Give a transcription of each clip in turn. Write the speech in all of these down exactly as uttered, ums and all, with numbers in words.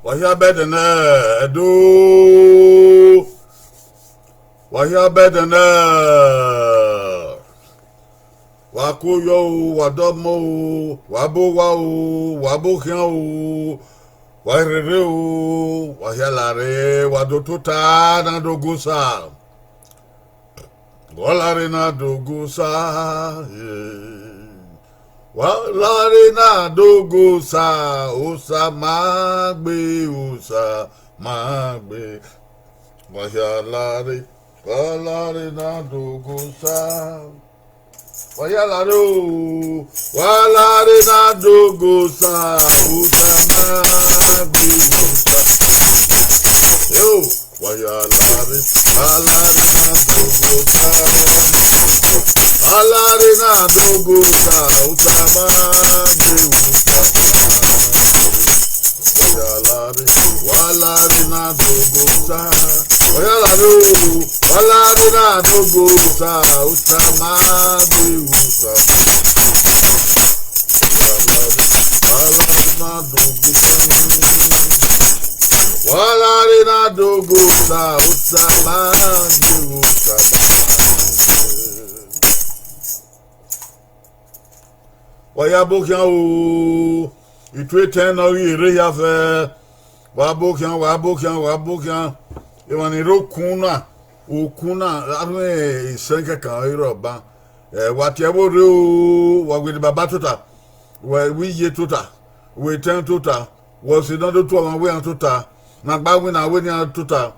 Wa hia bẹdẹ nẹ, Ẹdo. Wa hia bẹdẹ nẹ. Wa ku yọ o, wa dọmọ o, wa bu owa o, wa bu okhian o, wa rherhe o, wa hia larre, wa do tota na do gu Osa. Wa larre na do gu Osa, eh. Wa larre na do gu Osa, Osa ma gbe, Osa ma gbe. Wa hia larre, wa larre na do gu Osa. Wa hia larre o, wa larre na do gu Osa, Osa ma gbe, Osa. Yo, wa hia larre, wa larre na do gu Osa. Wa larre na do gu Osa, Osa ma gbe, Osa ma gbe. Wa larre, wa larre na do gu Osa. Wa larre o, wa larre na do gu Osa, Osa ma gbe, Osa ma gbe. Wa larre, wa larre na do gu Osa. Wa larre na do gu Osa, Osa ma gbe, Osa ma gbe. Wa ya bu okhian o, itu etẹn ne ọ ghi rre hia fẹ. Wa bu okhian, wa bu okhian, wa bu okhian. Emwa ni rre okun na, okun na, a rhun isẹn kẹkan ọre ọ ban. Ẹ, wa tie ẹvbo rre o, wa wẹ ne baba tota, wa wẹ iye tota, wa wẹ etẹn tota, wa sẹ ne ọ do tuẹ ọmwa wẹ iran tota, ne a gba winna wẹ ne iran tota.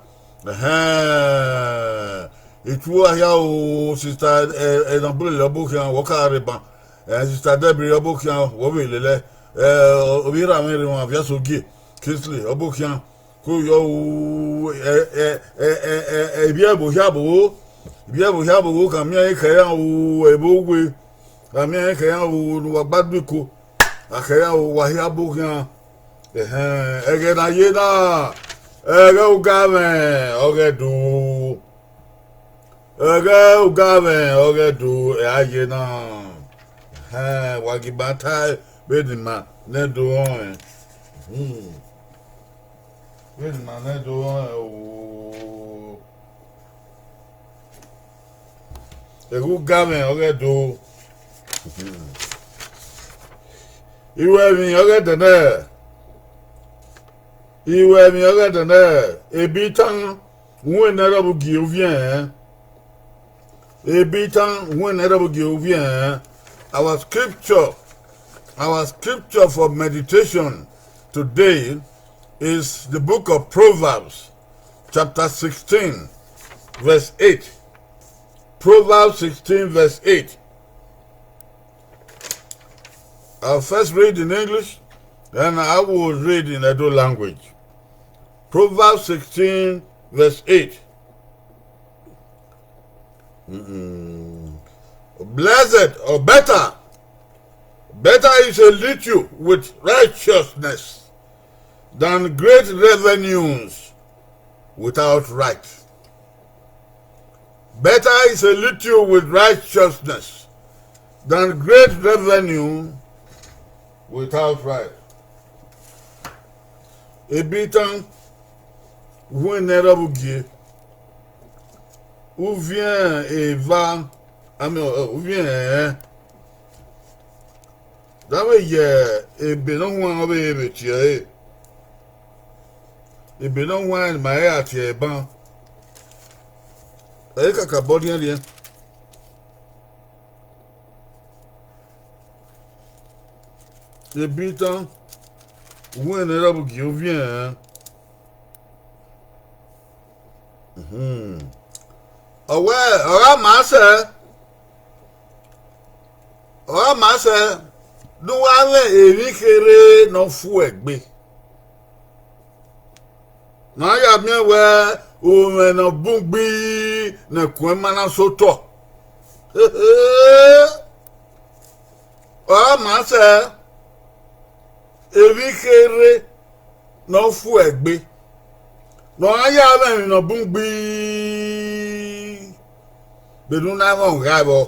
Ẹhẹn, itu a hia o, sista, ẹ, Ẹnabulele ọ bu okhian, wẹ ọ ka rre ban. Ẹ, sista Debbie ọ bu okhian, wẹ ọ vbe lele. Ẹ, ovbi erha mwẹ rre emwa Aviasogie, Kingsley ọ bu okhian. Ko yọ o, ẹ, ẹ, ẹ, ẹ, ẹ, ẹ, ivbi ẹvbo hia vbo, ivbi ẹvbo hia vbo, kan miẹn ekhẹ iran o, ẹvbo uwe, kan miẹn ekhẹ iran o, ne uwa gba du iko, a khẹ iran o, wa hia bu okhian. Ẹhẹn, ẹghẹ ne a ye na, ẹghẹ ogamwẹ ọghẹ do, ẹghẹ ogamwẹ ọghẹ do, ẹ a ye na. Ẹhẹn, wa gie ima tae vbene ima nẹ do rọnrẹn. Hmm. Vbene ima nẹ do rọnrẹn o. Ẹghẹ ogamwẹ ọghẹ do. Iruẹmwi ọghẹ dẹnẹ. Iruẹmwi ọghẹ dẹnẹ. Ebi tan, uhunmwu nẹ rọ vbe gie uviẹn. Ebi tan, uhunmwu nẹ rọ vbe gie uviẹn. Our scripture, our scripture for meditation today is the book of Proverbs, chapter sixteen, verse eight. Proverbs sixteen, verse eight. I'll first read in English, then I will read in Edo language. Proverbs sixteen, verse eight. Mm-mm. Blessed or better, better is a little with righteousness than great revenues without right. Better is a little with righteousness than great revenue without right. Ebi tan, uhunmwu nẹ rọ vbe gie uviẹn eva, I mean, uh, uviẹn ẹnrẹn. Da vbe ye ebe ne ọ huẹn ọ vbe vbe tie ẹre. Ebe ne ọ huẹn ma ẹre a tie ẹre ban. Ẹ i kakabọ rhiẹnrhiẹn. Ebi tan, uhunmwu nẹ rọ vbe gie uviẹn. Mhm. Ọ wẹ, ọ gha ma sẹ, ọ gha ma sẹ, ne uwa mwẹ emwi kherhe ne ọ fu ẹgbe. Ne a ya miẹn wẹ omwẹ ne ọ bun gbi ne ẹkuẹn ma na sẹ otọ. Ọ gha ma sẹ, emwi kherhe ne ọ fu ẹgbe, ne ọ gha ya mwẹ emwi ne ọ bun gbi, vbene u na mwẹ ọghae vbọ.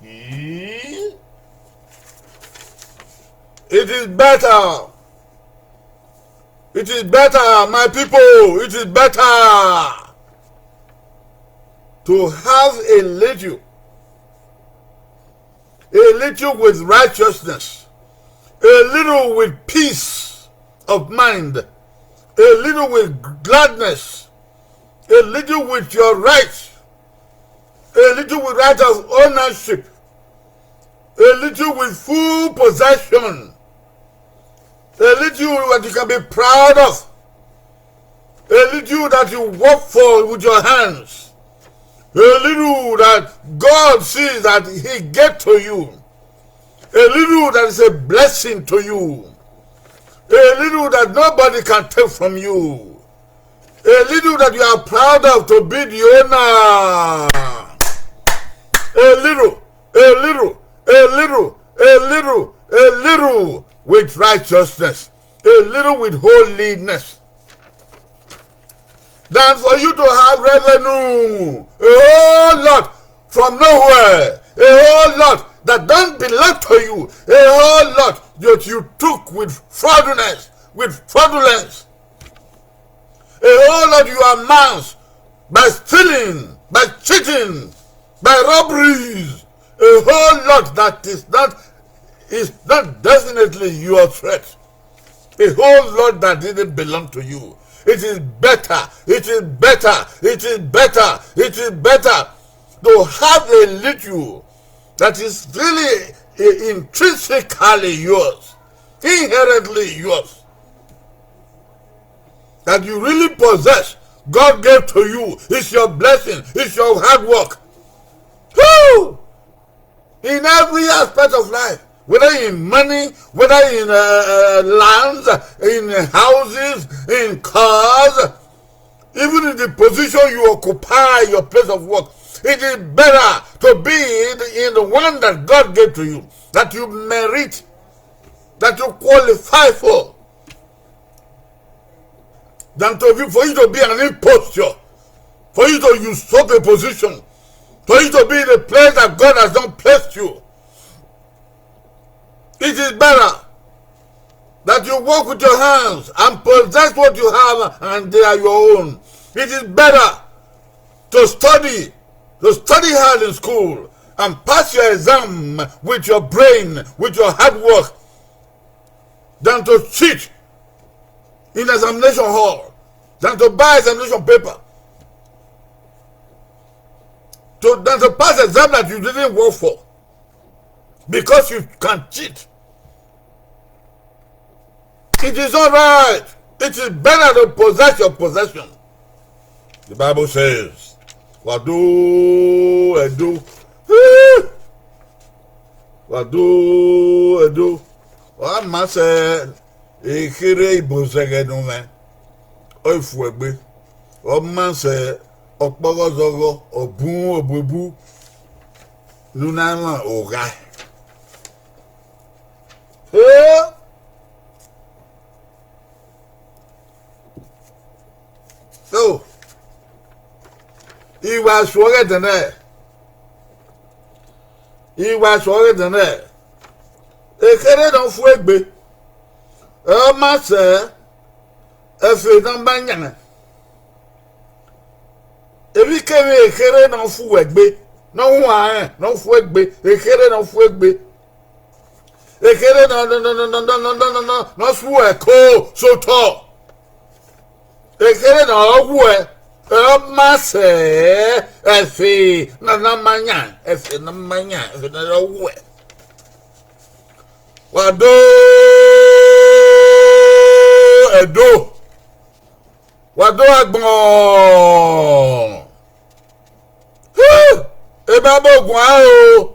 Ii. It is better. It is better, my people. It is better to have a little, a little with righteousness, a little with peace of mind, a little with gladness, a little with your rights, a little with right of ownership, a little with full possession, a little that you can be proud of, a little that you work for with your hands, a little that God sees that He gave to you, a little that is a blessing to you, a little that nobody can take from you, a little that you are proud of to be the owner. A little, a little, a little, a little, a little with righteousness, a little with holiness, than for you to have revenue, a whole lot from nowhere, a whole lot that don't belong to you, a whole lot that you took with fraudulence, with fraudulence, a whole lot you amass by stealing, by cheating, by robberies, a whole lot that is not, is not definitely your threat. A whole lot that didn't belong to you. It is better, it is better, it is better, it is better to have a little that is really, eh, intrinsically yours, inherently yours, that you really possess. God gave to you. It's your blessing. It's your hard work. Whew! In every aspect of life, whether in money, whether in, uh, uh, lands, in houses, in cars, even in the position you occupy, your place of work, it is better to be in, in the one that God gave to you, that you merit, that you qualify for, than to be, for you to be an impostor, for you to usurp a position, for you to be in a place that God has not placed you. It is better that you work with your hands and possess what you have and they are your own. It is better to study, to study hard in school and pass your exam with your brain, with your hard work, than to cheat in examination hall, than to buy examination paper, to, than to pass exam that you didn't work for because you can cheat. It is all right. It is better to possess your possession. The Bible says, "Wa do ẹdo." Wa do ẹdo. Ọ ma sẹ ekherhe ibozẹghẹ ne ọ mwẹ, ọ i fuẹgbe. Ọ ma sẹ ọkpọghọ zọghọ, ọ bun obuebu ne u na mwẹ oghae. Eh? So, I wa suẹn ọghe ẹdẹnẹ, I wa suẹn ọghe ẹdẹnẹ, ekherhe ne ọ fu egbe, ọ ma sẹ ẹfe ne ọ ma yan. Emwikemwi ekherhe ne ọ fu egbe, ne ọ huanrẹn, ne ọ fu egbe, ekherhe ne ọ fu egbe. Ekherhe ne ọ, ne ọ su ẹko sotọ. Ekherhe ne ọ wuẹ, ọ ma sẹ ẹfe ne a na ma yan, ẹfe ne a ma yan, ẹfe ne ọ wuẹ. Wa do ẹdo, wa do agbọn. Ebaba guan o,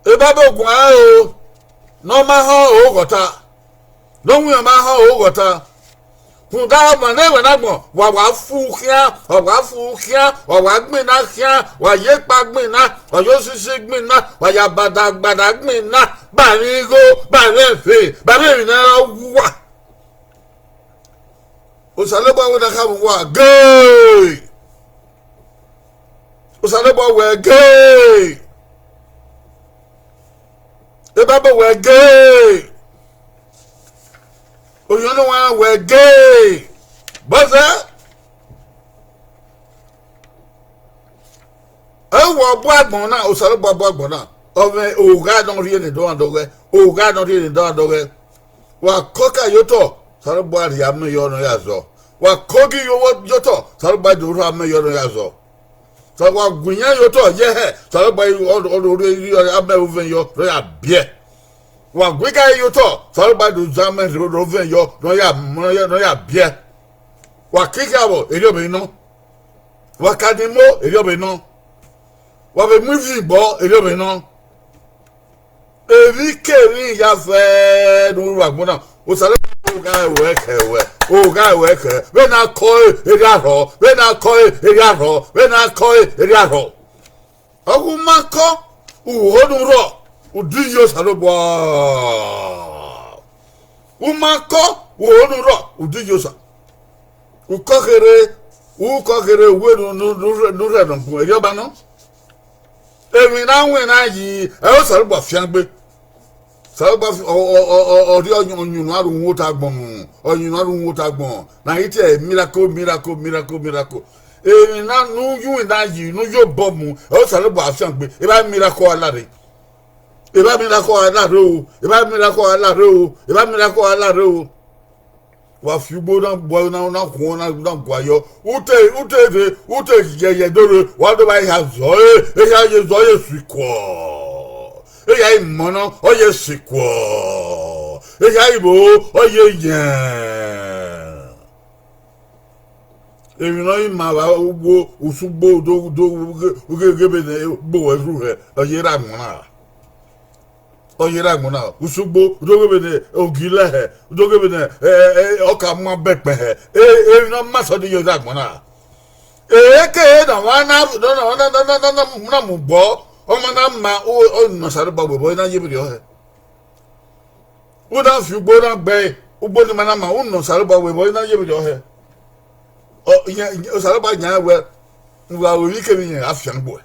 ebaba guan o, ne ọ ma họn oghọta, ne ọ winna ma họn oghọta. Rhunmwuda ọmwa ne ẹmwẹ na gbọn, wa wa fu khian, wa wa fu khian, wa wa gbinna khian, wa ye ekpa gbinna, wa ye osisi gbinna, wa ya badagbada gbinna, ba emwi igho, ba emwi ẹfe, ba emwi emwi ne ọ wa. Osanobua wẹ ne a khama uwa gee. Osanobua wẹ gee. Bible wẹ gay. Oyan ne wa wẹ gay. Bọzẹ. Ẹ wọ bu agbọn na, Osanobua bu agbọn na. Ọ mwẹ ogha ne ọ rhie ne dọmwadẹ ọghẹ, ogha ne ọ rhie ne dọmwadẹ ọghẹ. Wa kọka ye otọ, Osanobua rhie amẹ yọ ne ọ ya zọ. Wa kogi ye otọ, Osanobua do rhie amẹ yọ ne ọ ya zọ. Sẹ wa gu iyan ye otọ ye hẹ, Osanobua ọ do rhie amẹ uvẹn yọ ne ọ ya biẹ. Wa gu igari ye otọ, Osanobua do zẹ amẹ rre uvẹn yọ ne ọ ya, ne ọ ya biẹ. Wa ke ikhiavbọ, erriọ vbe nọ. Wa ka ni mo, erriọ vbe nọ. Wa vbe mu ivin gbọ, erriọ vbe nọ. Emwikemwi ya fẹ ne u ru agbọn na, Osanobua, ogha ruẹ khẹ ruẹ, ogha ruẹ khẹ, vbene a kọe erriọ arhọ, vbene a kọe erriọ arhọ, vbene a kọe erriọ arhọ. Ọ ghi u ma kọ, u ho ne u rrọọ, u di ye Osanobua. U ma kọ, u ho ne u rrọọ, u di ye Osa. U kọ kherhe, u kọ kherhe, uwẹ ne u, ne u, ne u rhẹ, ne u rhẹ nọ gun, erriọ ọba nọ. Emwi ne a winna yi, ẹ i re Osanobua fiangbe. Osanobua fi, ọ, ọ, ọ, ọ, ọ rhie ọyunnu aro uhunmwu otọ agbọn, ọyunnu aro uhunmwu otọ agbọn, ne a ghi tie ẹre miracle, miracle, miracle, miracle. Emwi na ne u winna yi, ne u ye obọ mu, ẹ i re Osanobua fiangbe, evba miracle a la rre. Evba miracle a la rre o, evba miracle a la rre o, evba miracle a la rre o. Wa fi ugbo na gua, na, na khuọn na, na gua yọ. U te, u te rre, u te yẹyẹ do rre, wa do vba hia zọ ẹre, ehia ye zọ ye sikuọ. Ehia i mọnọ, ọ ye sikuọ. Ehia i vbo, ọ ye yẹn. Emwi ne ọ i ma vba ugbo, usugbo, do, do, ughe, ughe, ughe vbene ugbo wẹ rhurhẹ, ọ ye rre agbọn na. Ọ ye rre agbọn na, usugbo, u do ghe vbene ogi lẹ hẹ, u do ghe vbene, ẹ, ẹ, ẹ, ọ ka mu abẹkpẹ hẹ, e, emwi ne ọ ma sẹ ọdọ ye rre agbọn na. Ehe ke ehe ne ọ wa na, na, na, na, na, na, na, na mu gbọ, ọ ma na ma, ọ, ọ nọ Osanobua wẹ obọ, ọ na ye vberriọ hẹ. U na fi ugbo na gbe ẹre, ugbo ni ma na ma, u nọ Osanobua wẹ obọ, ọ na ye vberriọ hẹ. Ọ, iyan, iyan, Osanobua yan wẹ, wa ru emwikemwi, iran gha fiangbe uẹ.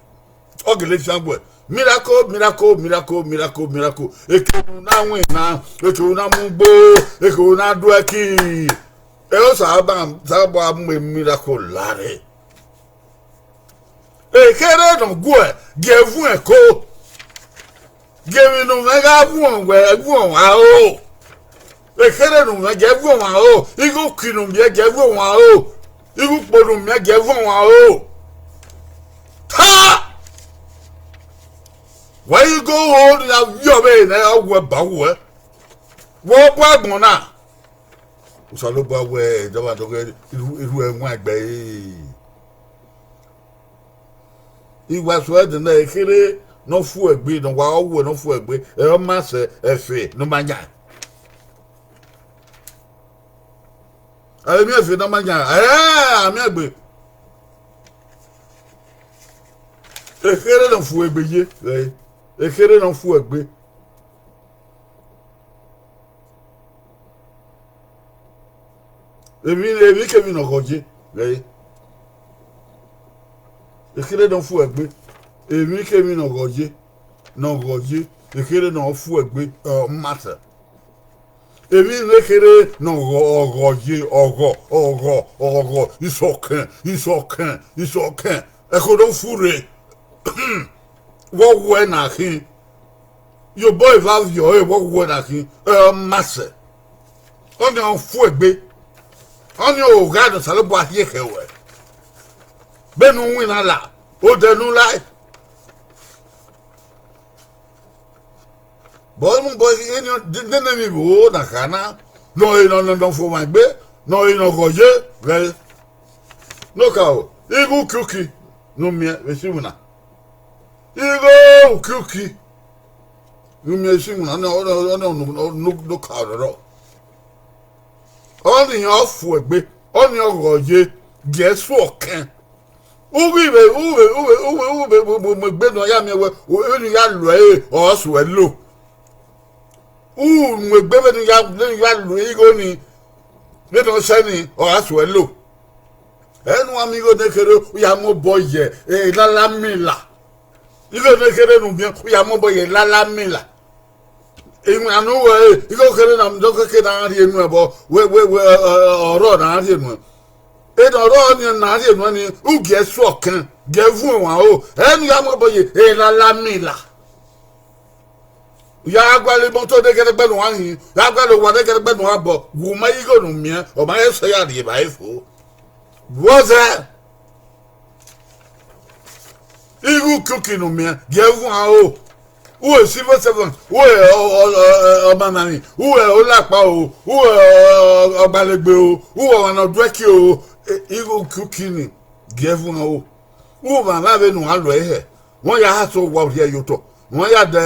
Ọ gele fiangbe uẹ. Miracle, miracle, miracle, miracle, miracle. Eke ne u na winna, eke ne u na mu ugbo, eke ne u na do ẹki. Ẹ i re Osanobua, Osanobua mu miracle la rre. Ekherhe ne ọ guẹ, gie vuọn ẹko. Gie emwi ne u mwẹ gha vuọn wẹ, vuọn ọmwa ro. Ekherhe ne u mwẹ, gie vuọn ọmwa ro. Ighe uki ne u miẹn, gie vuọn ọmwa ro. Ighe ukpo ne u miẹn, gie vuọn ọmwa ro. Ta! Wa igho ho ne a viọ vbe ne a wẹ ba wẹ. Wẹ obọ agbọn na. Osanobua wẹ, dọmwadẹ ọghẹ, irhu, irhu ẹwaẹn gbe ẹre. I wa suẹn ẹdẹ na, ekherhe ne ọ fu egbe, ne ọ wa wu ne ọ fu egbe, ẹ ọ ma sẹ ẹfe ne ọ ma yan. A vbe miẹn ẹfe ne ọ ma yan, ẹ, a miẹn egbe. Ekherhe ne ọ fu egbe ye, ẹ, ekherhe ne ọ fu egbe. Emwi, emwikemwi ne ọ ghọ ye, ghẹ ye. Ekherhe ne ọ fu egbe, emwikemwi ne ọ ghọ ye, ne ọ ghọ ye, ekherhe ne ọ fu egbe, ọ ma sẹ. Emwi ne ekherhe ne ọ ghọ, ọ ghọ ye, ọ ghọ, ọ ghọ, ọ ghọ, isọkẹn, isọkẹn, isọkẹn, ẹko ne ọ fu rre. Wẹ ọ wu ẹre na khin, ye obọ eva viọ ẹre, wẹ ọ wu ẹre na khin, ẹ ọ ma sẹ. Ọnii ọ fu egbe, ọnii ogha ne Osanobua rhie khẹ ruẹ. Vbene u winna la, odẹ ne u lae. Bọ emu bọ eni nene emwi vbo na kha na, ne ọ re ne ọ, ne ọ fo mwa egbe, ne ọ re ne ọ ghọ ye ghẹ. Ne okaro, igho ukiuki ne u miẹn vbe esi iwinna. Igho ukiuki ne u miẹn esi iwinna, ọnii, ọnii, ọnii, ọnii, ọnii, ne okaro rrọọ. Ọnii ọ fu egbe, ọnii ọ ghọ ye, gie ẹe suọ kẹn. U ghi vbe, u vbe, u vbe, u vbe, u vbe mu egbe ne ọ ya miẹn wẹ, vbene u ya lo ẹre, ọ suẹ lo. U mu egbe vbene u ya, vbene u ya lo igho ni, vbene ọ sẹ ni, ọ gha suẹ lo. Ẹ ne uwa miẹn igho ne kherhe, u ya mu obọ ye, e, lala mila. Igho ne kherhe ne u miẹn, u ya mu obọ ye lala mila. Iwinna ne u wẹ re, igho kherhe na, do keke na rhie nuẹn vbọ, wẹ, wẹ, wẹ, ọ, ọ, ọrọ na rhie nuẹn. Ena ọrọ ni na rhie nuẹn ni, u gie suọ kẹn, gie vuọn emwa ro, ẹ ne u ya mu obọ ye, elala mila. U ya gualọ imọto ne gẹdẹgbẹ ne uwa hin, ya gualọ owa ne gẹdẹgbẹ ne uwa bọ, wu ma igho ne u miẹn, ọ ma he sẹ ya rhie evbare fo. Vbọzẹ, igho ukiuki ne u miẹn, gie vuọn ro. U wẹ civil servant, u wẹ ọ-, ọ-, ọ-, ọ-, ọmamwaemwi, u wẹ olakpa o, u wẹ ọ-, ọ-, ọgbalegbe o, u wẹ ọmwa ne ọ duẹki o, e, igho ukiuki ni, gie vuọn ro. U mwamwa vbene uwa lọ hẹ, wẹ ya ha so owa orhiẹ ye otọ, wẹ ya de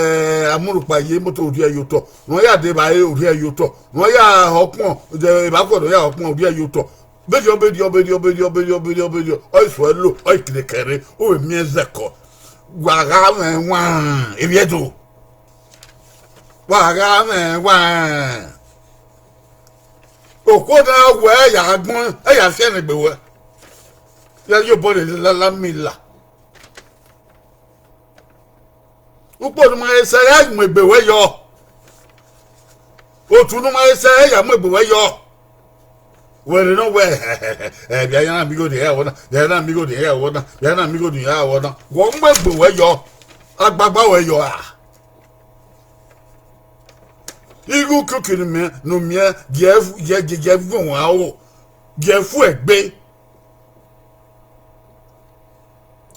amurhukpa ye imoto orhiẹ ye otọ, wẹ ya de evbare orhiẹ ye otọ, wẹ ya hẹ ọkpọn, de evba khuẹ ne ọ ya hẹ ọkpọn orhiẹ ye otọ. Bediọ, bediọ, bediọ, bediọ, bediọ, bediọ, bediọ, ọ i suẹ lo, ọ i kile kẹre, u vbe miẹn zẹkọ. Wa gha mwẹ wan, evbi Ẹdo. Wa gha mwẹ wan. Okhuo ne a wẹ ya gbọn, ẹ ya fian egbe wẹ. Ya ye obọ lele lala mila. Ukpo ne u ma he sẹ, ẹ ya mu egbe wẹ yọ. Otu ne u ma he sẹ, ẹ ya mu egbe wẹ yọ. Wẹ rhe nọ wẹ, ẹ, bia ya na mi igho ne ya wọ na, bia ya na mi igho ne ya wọ na, bia ya na mi igho ne ya wọ na. Wọ mu egbe wẹ yọ, agbagba wẹ yọ a. Igho ukiuki ne u miẹn, ne u miẹn, gie, gie, gie, gie vuọn aro, gie fu egbe.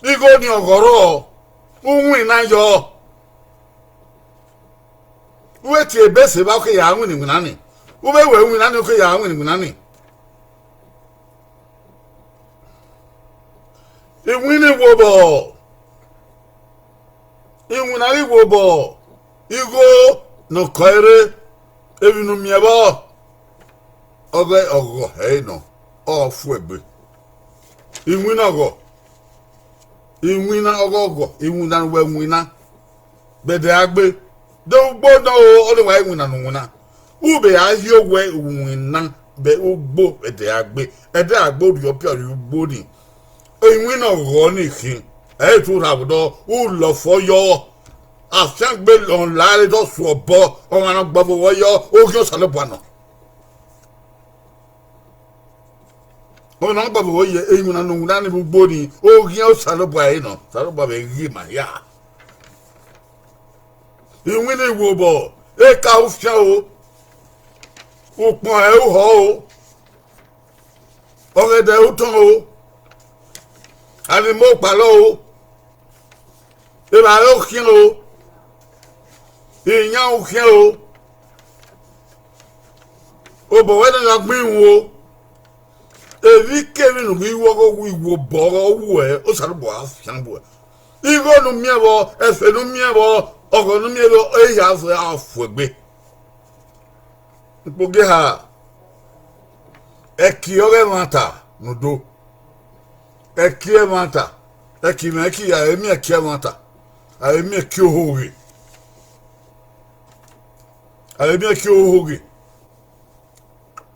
Igho ni ọghọ rrọọ, u winna yọ. U vbe tie ebe sẹ evba, u ke ya winna iwinna ni. U vbe wẹ iwinna ni, u ke ya winna iwinna ni. Iwinna i wo obọ, iwinna ghi wo obọ, igho ne ọ kọ ẹre, emwi ne u miẹn vbọ, ọghe ọghọ ẹre nọ, ọ fu egbe. Iwinna ọghọ, iwinna ọghọghọ, iwinna ne uwẹ winna vbe ẹdẹ a gbe. De ugbo nọ o, ọ ne wa winna ne u winna. U vbe a hiẹ owẹ winna vbe ugbo vbe ẹdẹ a gbe. Ẹdẹ a gbe orhiọpia rhie ugbo ni. Iwinna ọghọ ni khin, ẹ i tu rha vbe odọ, u lọfọ yọ. Afiangbe lọ la re dọ su obọ, ọmwa ne ọ gbọvọ wẹ yọ, oghian Osanobua nọ. Ọmwa ne ọ gbọvọ wẹ ye, iwinna ne u winna ni vbe ugbo ni, oghian Osanobua ẹre nọ, Osanobua vbe ghi ma hia. Iwinna i wo obọ, eka u fian o, ukpọn ẹ u họ o, ọghẹdẹ ẹ u tọn o, animọ okpalọ o, evbare u khian o, iyan u khian o, obọ wẹ ne ọ ya gbẹn iwun o, emwikemwi ne u ghi ru ọghọ, wẹ i wo obọ ọghọ, wẹ Osanobua fian bu ẹ. Igho ne u miẹn vbọ, ẹfe ne u miẹn vbọ, ọghọ ne u miẹn vbọ, e ya fu egbe. Ukpogiẹ eha, ẹki ọghe ẹmwata ne u do. Ẹki ẹmwata, ẹki mwẹ, ẹki, a vbe miẹn ẹki ẹmwata, a vbe miẹn ẹki ohoghe. A vbe miẹn ẹki ohoghe.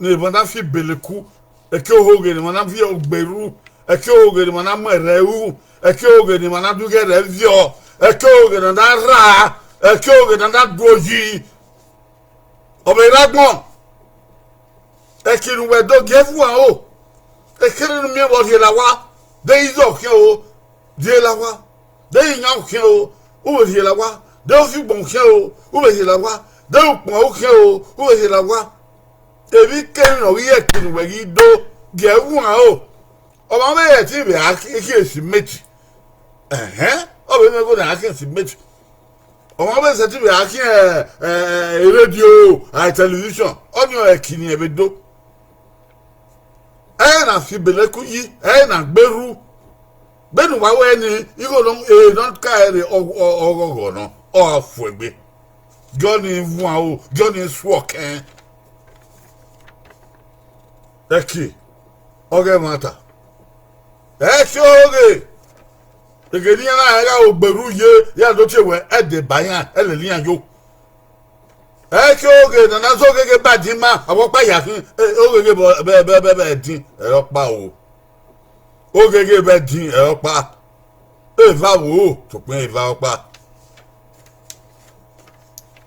Ne emwa na fi beleku, ẹki ohoghe ne emwa na viọ ogbe ru, ẹki ohoghe ne emwa na mu ẹrrẹ ru, ẹki ohoghe ne emwa na do ighe ẹrrẹ viọ, ẹki ohoghe ne a na rra, ẹki ohoghe ne a na do oyi. Ọ vbe rre agbọn, ẹki ne uwẹ do gie vuọn aro, ekherhe ne u miẹn vbe ọ rhie la owa, de izọ khian o, rhie la owa, de iyan khian o, u vbe rhie la owa, de ofiugbọn khian o, u vbe rhie la owa, de ukpọn khian o, u vbe rhie la owa. Emwikemwi ne ọ ghi re ẹki ne uwẹ ghi do gie vuọn aro. Ọmwa vbe ẹtin vbe a khian simenti. Ẹhẹn, ọ vbe mwẹ igho ne a khian simenti. Ọmwa vbe sẹtin vbe a khian, ẹ, ẹ, redio, a television, ọnii ọre ẹki ne irẹn vbe do. Ẹ na fi beleku yi, ẹ na gbe ru. Vbene uwa wẹ ni, igho nọ, e nọ ka ẹre ọ, ọ, ọghọghọ nọ, ọ gha fu egbe. Gie ọnii vuọn aro, gie ọnii suọ kẹn. Ẹki ọghe ẹmwata. Ẹki ohoghe, ege ne iran na rẹn gha ru ogbe ru ye, iran do tie wẹ, ẹ deba iran, ẹ lele iran yo. Ẹki ohoghe ne a na zẹ ogheghe ba ẹdin ma, avbe ọkpa ya khin, e, ogheghe vbe, vbe, vbe, vbe, vbe ẹdin, ẹ re ọkpa o. Ogheghe vbe ẹdin, ẹ re ọkpa. Eva vbo, sokpan eva ọkpa.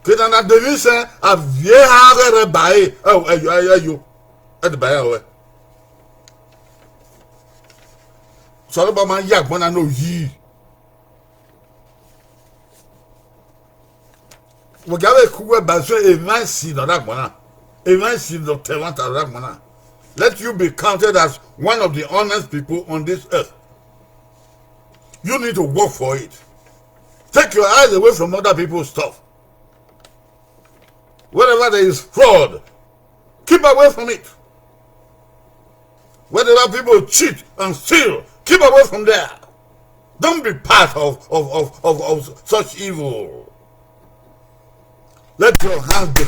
Ke na na de emwi sẹ, a viẹ eha ghẹ rre ba ẹre, ẹyo, ẹyo, ẹyo, ẹdẹ ba ẹre ruẹ. Osanobua ma ya agbọn na ne oyi. Wẹ gia vbe ku uwẹ ba suẹn emwa esi ne ọ rre agbọn na, emwa esi ne ọ ta ẹmwata rre agbọn na. Let you be counted as one of the honest people on this earth. You need to work for it. Take your eyes away from other people's stuff. Wherever there is fraud, keep away from it. Wherever people cheat and steal, keep away from there. Don't be part of, of, of, of, of such evil. Let your hands be.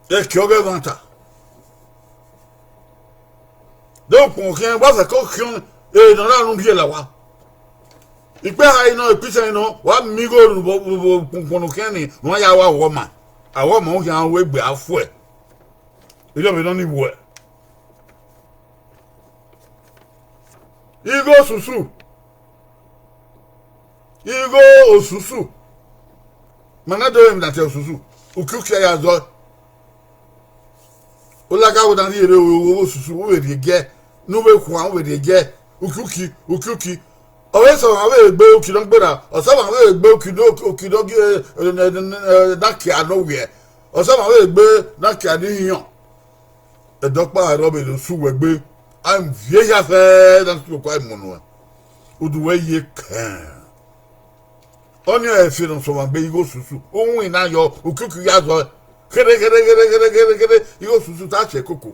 Ẹki ọghe ẹmwata. De ukpọn khian, wa fẹko khian, e ne ọ ra unu rhie la owa. Ikpe eha nọ, ikpe isẹn nọ, wa miẹn igho ru vbe, vbe, vbe ukpọn ne u khian ni, ne uwa ya ru awọma. Awọma khian ru egbe a fuẹ. Erriọ vbe nọ ni wuẹ. Igho osusu. Igho osusu. Ma na do emwi na tie osusu. Ukiuki a ya zọe. Olaga wẹ na rhie rre, osusu, u vbe rhie giẹ, ne u vbe khuan, u vbe rhie giẹ, ukiuki, ukiuki. Ọ vbe sẹ ọmwa vbe gbe uki nọ gberra, ọ sẹ ọmwa vbe gbe uki nọ, uki nọ gie, eh, eh, eh, eh, na kia nọ wiẹ, ọ sẹ ọmwa vbe gbe na kia ne ihiọn. Ẹdọkpa rọ vbe ne osu wẹ gbe, a viẹ hia fẹ na sokua mu nuẹn, udu wẹ ye kẹn. Ọnii ọre ẹfe ne ọ sẹ ọmwa gbe igho osusu, u winna yọ, ukiuki ya zọe, khere, khere, khere, khere, khere, khere, igho osusu ta sẹ koko.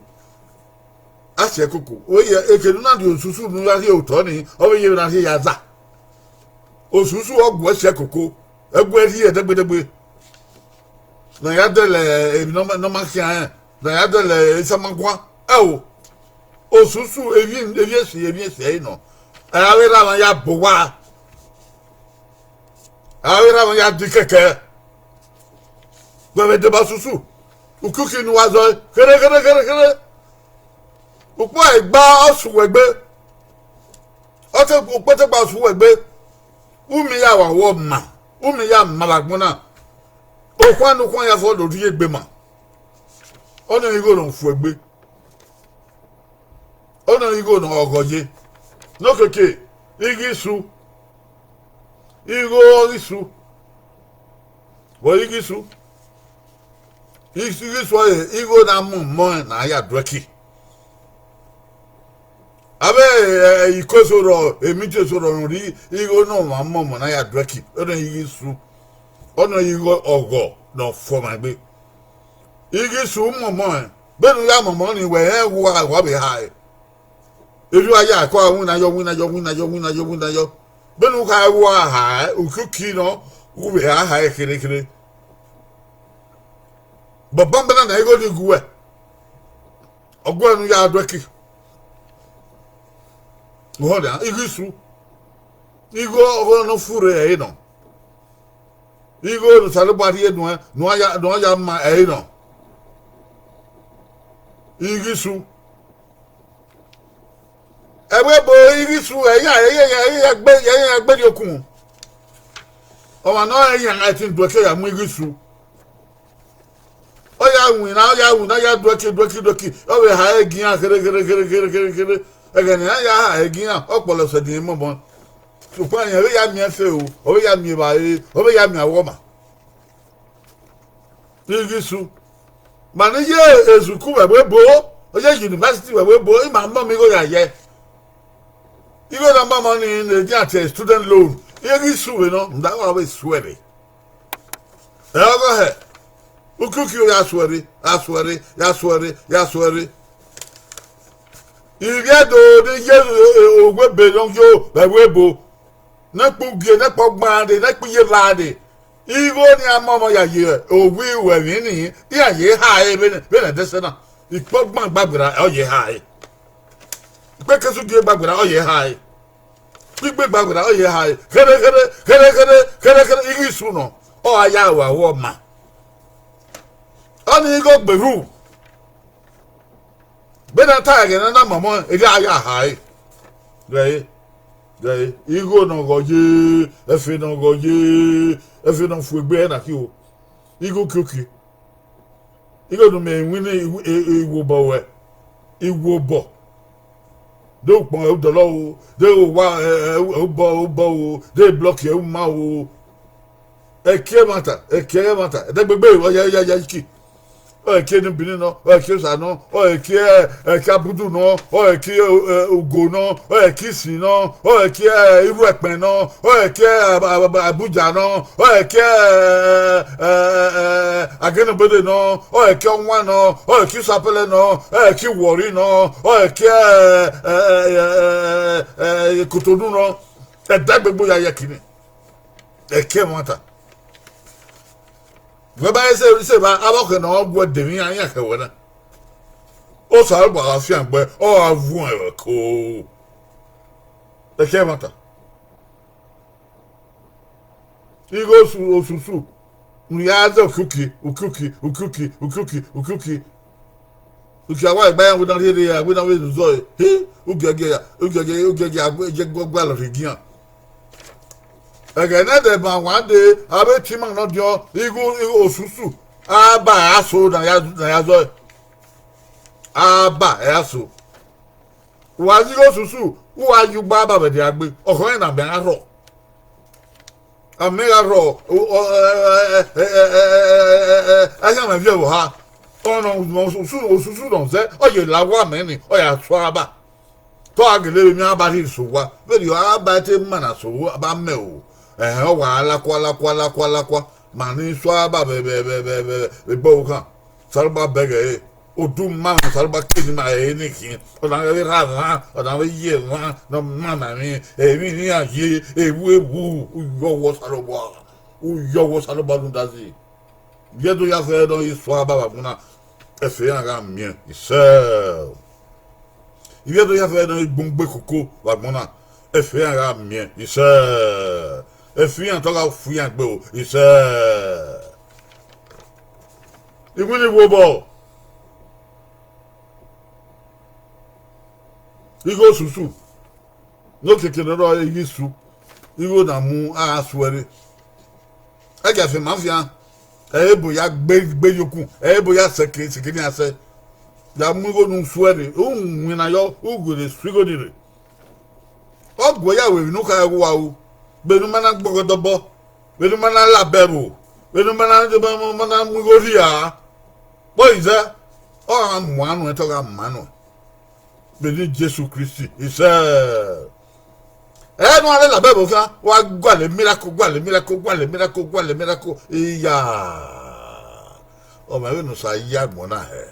A sẹ koko. Oye, eke ne u na rhie osusu ne u ya rhie otọ nii, ọ vbe ye vbe na rhie ya za. Osusu ọ guẹ sẹ koko, ẹ guẹ rhie dẹgbedẹgbe. Ne a ya dẹlẹ emwi ne ọ ma, ne ọ ma khian rẹn, ne a ya dẹlẹ esamẹ guan. Ẹo, osusu, emwi, emwi esi, emwi esi ẹre nọ. Ẹ ra vbe rre amwa ya bọ owa. A vbe rre amwa ya di kẹkẹ. Wẹ vbe deba osusu, ukiuki ne uwa zọe, khere, khere, khere, khere. Ukpọn ẹgba ọ sẹ uwẹ gbe. Ọ te, ukpọn te gba sẹ uwẹ gbe. U miẹn ya wa wọ ma, u miẹn ya ma vbe agbọn na. Okhuan ne ukhuan ya fọ do rhie egbe ma. Ọnii igho ne ọ fuẹ gbe. Ọnii igho ne ọ ghọ ye. Nokeke, igho isu. Igho ọghe isu. Vbe ọre igho isu? Igho isu ọre igho na mu ọmọ rẹn ne a ya duẹki. Avbe, eh, iko eso rrọọ, emiti eso rrọọ ne ọ rhie igho ne ọmwa mu ọmọ ne a ya duẹki. Ọnii igho isu. Ọnii igho ọghọ ne ọ fuọ ọmwa egbe. Igho isu mu ọmọ rẹn. Vbene u ya mu ọmọ nii, wẹ rẹn wa, wa vbe ha ẹre. Erriọ a ya ẹko a winna yọ, winna yọ, winna yọ, winna yọ, winna yọ. Vbene u kha ẹre u a ha ẹre, ukiuki nọ, u vbe ha ha ẹre kherhe kherhe. But banbanna na igho ni gu uwẹ, ọ gu uwẹ ne u ya duẹki. Uhọ nian, igho isu. Igho ọghe ne ọ furre ẹre nọ. Igho ne Osanobua rhie nuẹn, ne uwa ya, ne uwa ya ma ẹre nọ. Igho isu. Ẹvbo ebo igho isu, ẹ i ya, ẹ i ya, ẹ i ya gbe, ẹ i ya gbe rhie okun. Ọmwa ne ọ rẹn yan ẹtin duẹki ya mu igho isu. Ọ ya winna, ọ ya winna, ọ ya duẹki, duẹki, duẹki. Ọ vbe ha ẹre gie iran kherhe, kherhe, kherhe, kherhe, kherhe, kherhe. Ẹghẹ ne iran ya ha ẹre gie iran, ọ kpọlọ sẹ ẹdin mọmọ. Sokpan rẹn vbe ya miẹn ẹfe o, ọ vbe ya miẹn evbare, ọ vbe ya miẹn awọma. Igho isu. Ma ne I ye ezuku vbe ẹvbo ebo, ọ ye university vbe ẹvbo ebo, ima mọ mẹ igho ya yẹ. Igho na mama nii ne edian tie student loan, igho isu vbe nọ, nda wa vbe suẹrre. Ẹ ọgọ hẹ, ukiuki ya suẹrre, ya suẹrre, ya suẹrre, ya suẹrre. Ivbi Ẹdo ne ye owa ebe ne ọ yo vbe ẹvbo ebo, ne ẹkpo ugie, ne ẹkpo ọgban dee, ne ẹkpo iye eva dee, igho ne iran mọmọ ya ye owa iruẹmwi nii, iran ye ha ẹre vbene, vbene ẹdẹsẹ na. Ikpe ọgban gbagbera ọ ye ha ẹre. Ikpe ekesu gie gbagbera ọ ye ha ẹre. Ikpe igbe gbagbera ọ ye ha ẹre. Kherhe, kherhe, kherhe, kherhe, kherhe, kherhe, igho isu nọ, ọ gha ya ru aro ọma. Ọnii igho gberra u. Vbene a ta ẹghẹ ne a na mọmọ, erriọ a ya ha ẹre. Rẹn re. Igho ne ọ ghọ ye, ẹfe ne ọ ghọ ye, ẹfe ne ọ fu egbe ẹre na khin o. Igho okiokie. Igho ne u miẹn iwinna iwobọ ruẹ, iwobọ. De ukpọn ẹre u dọlọ o, de owa ẹre u bọ o, de blọki ẹre u ma o. Ẹki ẹmwata, ẹki ẹmwata, ẹdẹgbegbe ọ ya ya ya iki. Ọ ẹki eni bini nọ, ọ ẹki osa nọ, ọ ẹki, ẹki abudu nọ, ọ ẹki ugo nọ, ọ ẹki isin nọ, ọ ẹki iruẹkpẹn nọ, ọ ẹki Abuja nọ, ọ ẹki Agenubede nọ, ọ ẹki ọwan nọ, ọ ẹki Sapẹlẹ nọ, ọ ẹki Warri nọ, ọ ẹki Kotonu nọ. Ẹdẹgbegbe ya ya ẹki ni. Ẹki ẹmwata. Wẹ ba ẹse ẹse ba avbe ọkhẹ ne ọ guẹ de emwi iran, iran khẹ wẹ na. Osanobua gha fiangbe, ọ gha vuọn ẹre ko. Ẹki ẹmwata. Igho osusu ne u ya zẹ ukiuki ukiuki ukiuki ukiuki ukiuki. Uki a wa gba iran wẹ ne a rhie rre, wẹ ne a vbe zọe, hi, ugiẹgiẹ ya, ugiẹgiẹ, ugiẹgiẹ a gbe je gualọ rhie igian. Ẹghẹ ne ẹdẹ ma wa dee, avbe tima nọ diọn, igho osusu, aba ẹre a so ne a ya zọe. Aba ẹre a so. Wa zẹ igho osusu, u wa ye ugba aba vbe ẹdẹ a gbe, ọkhọ rẹn ne amẹ gha rrọọ. Amẹ gha rrọọ, a khian mwẹ viọ vbe ọha. Ọna osusu ne ọ zẹ, ọ ye la owa amẹ ni, ọ ya so aba. Te ọ gha gele vbe emwi aba rhie so owa, vberriọ aba te ma na so aba mẹ o. Ẹhẹn, ọ wa lakua lakua lakua lakua, ma ni so aba vbe vbe vbe vbe vbe egbe ọvbokhan. Osanobua bẹghe ẹre, odu ma mwẹ, Osanobua keni ma ẹre ni khin, ọ na vbe rha emwa, ọ na vbe ye emwa ne ọ ma na emwi, emwi ne iran ye, ewu ewu, u yọ wẹ Osanobua, u yọ wẹ Osanobua rhunmwuda zẹ. Ivbi Ẹdo ya fẹẹrẹ ne ọ ghi so aba vbe agbọn na, ẹfe iran gha miẹn isẹ. Ivbi Ẹdo ya fẹẹrẹ ne ọ ghi gbọn ugbe koko vbe agbọn na, ẹfe iran gha miẹn isẹ. Ẹfe iran te ọ gha fu iran gbe o isẹ. Iwinna iwobọ, igho osusu, ne okiekie ne ọ rrọọ igho isu, igho na mu a gha suẹre. Ẹgiafian ma fian, ẹ i re ebo ya gbe gbe ye okun, ẹ i re ebo ya sẹke sẹke ne iran sẹ. Ya mu igho ne u suẹre, u winna yọ, u werriẹ su igho ni rre. Ọ guẹ ya ru emwi ne u khare ghe uwa ru, vbene u ma na gbọghọ ẹdẹ obọ, vbene u ma na la abẹ ẹvbo, vbene u ma na, ma na mu igho rhia. Vbọzẹ, ọ gha mu anu ẹn te ọ gha ma nuẹn. Vbene Jesu Kristi, isẹ. Ẹ ne uwa rre la abẹ ẹvbo khian, wa gualọ miracle, gualọ miracle, gualọ miracle, gualọ miracle. Iya. Ọ ma vbene Osa ya agbọn na hẹ.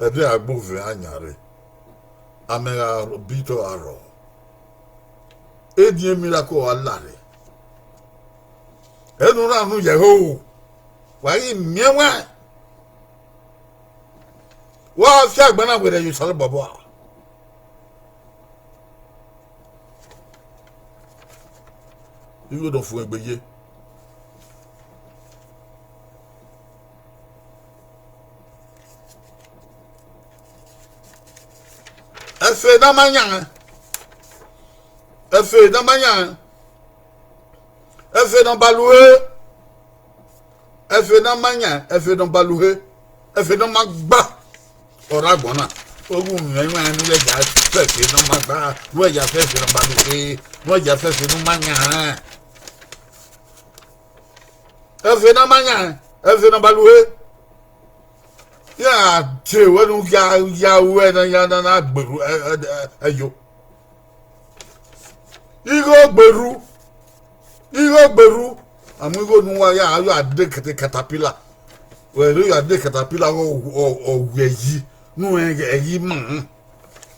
Ẹdẹ a gbe ovẹn a yan rre. Amẹ gha bi te ọ gha rrọọ. Ediọn miracle ọre a la rre. Ẹ ne u rhan unu ye ẹhoho, wa ghi miẹn ẹwaẹn. Wa fiangbe na werriẹ ye Osanobua. Igho ne ọ fuẹn egbe ye. Ẹfe ne a ma yan, ẹfe ne a ma yan, ẹfe ne ọ ba lu ure. Ẹfe ne a ma yan, ẹfe ne ọ ba lu ure, ẹfe ne ọ ma gba. Ọ rre agbọn na, oghẹ mwẹ iran ne u ya fẹ ẹfe ne ọ ma gba, wẹ ya fẹ ẹfe ne ọ ba lu ure, wẹ ya fẹ ẹfe ne u ma yan. Ẹfe ne a ma yan, ẹfe ne ọ ba lu ure. Ya tie wẹ ne u ya ya ruẹ ne a ya na na gberru ẹyo. Igho gberru, igho gberru, a mu igho ne uwa ya a ya de caterpillar. Wẹ rre ya de caterpillar, ọ wiẹ yi ne uwẹ ẹyi ma.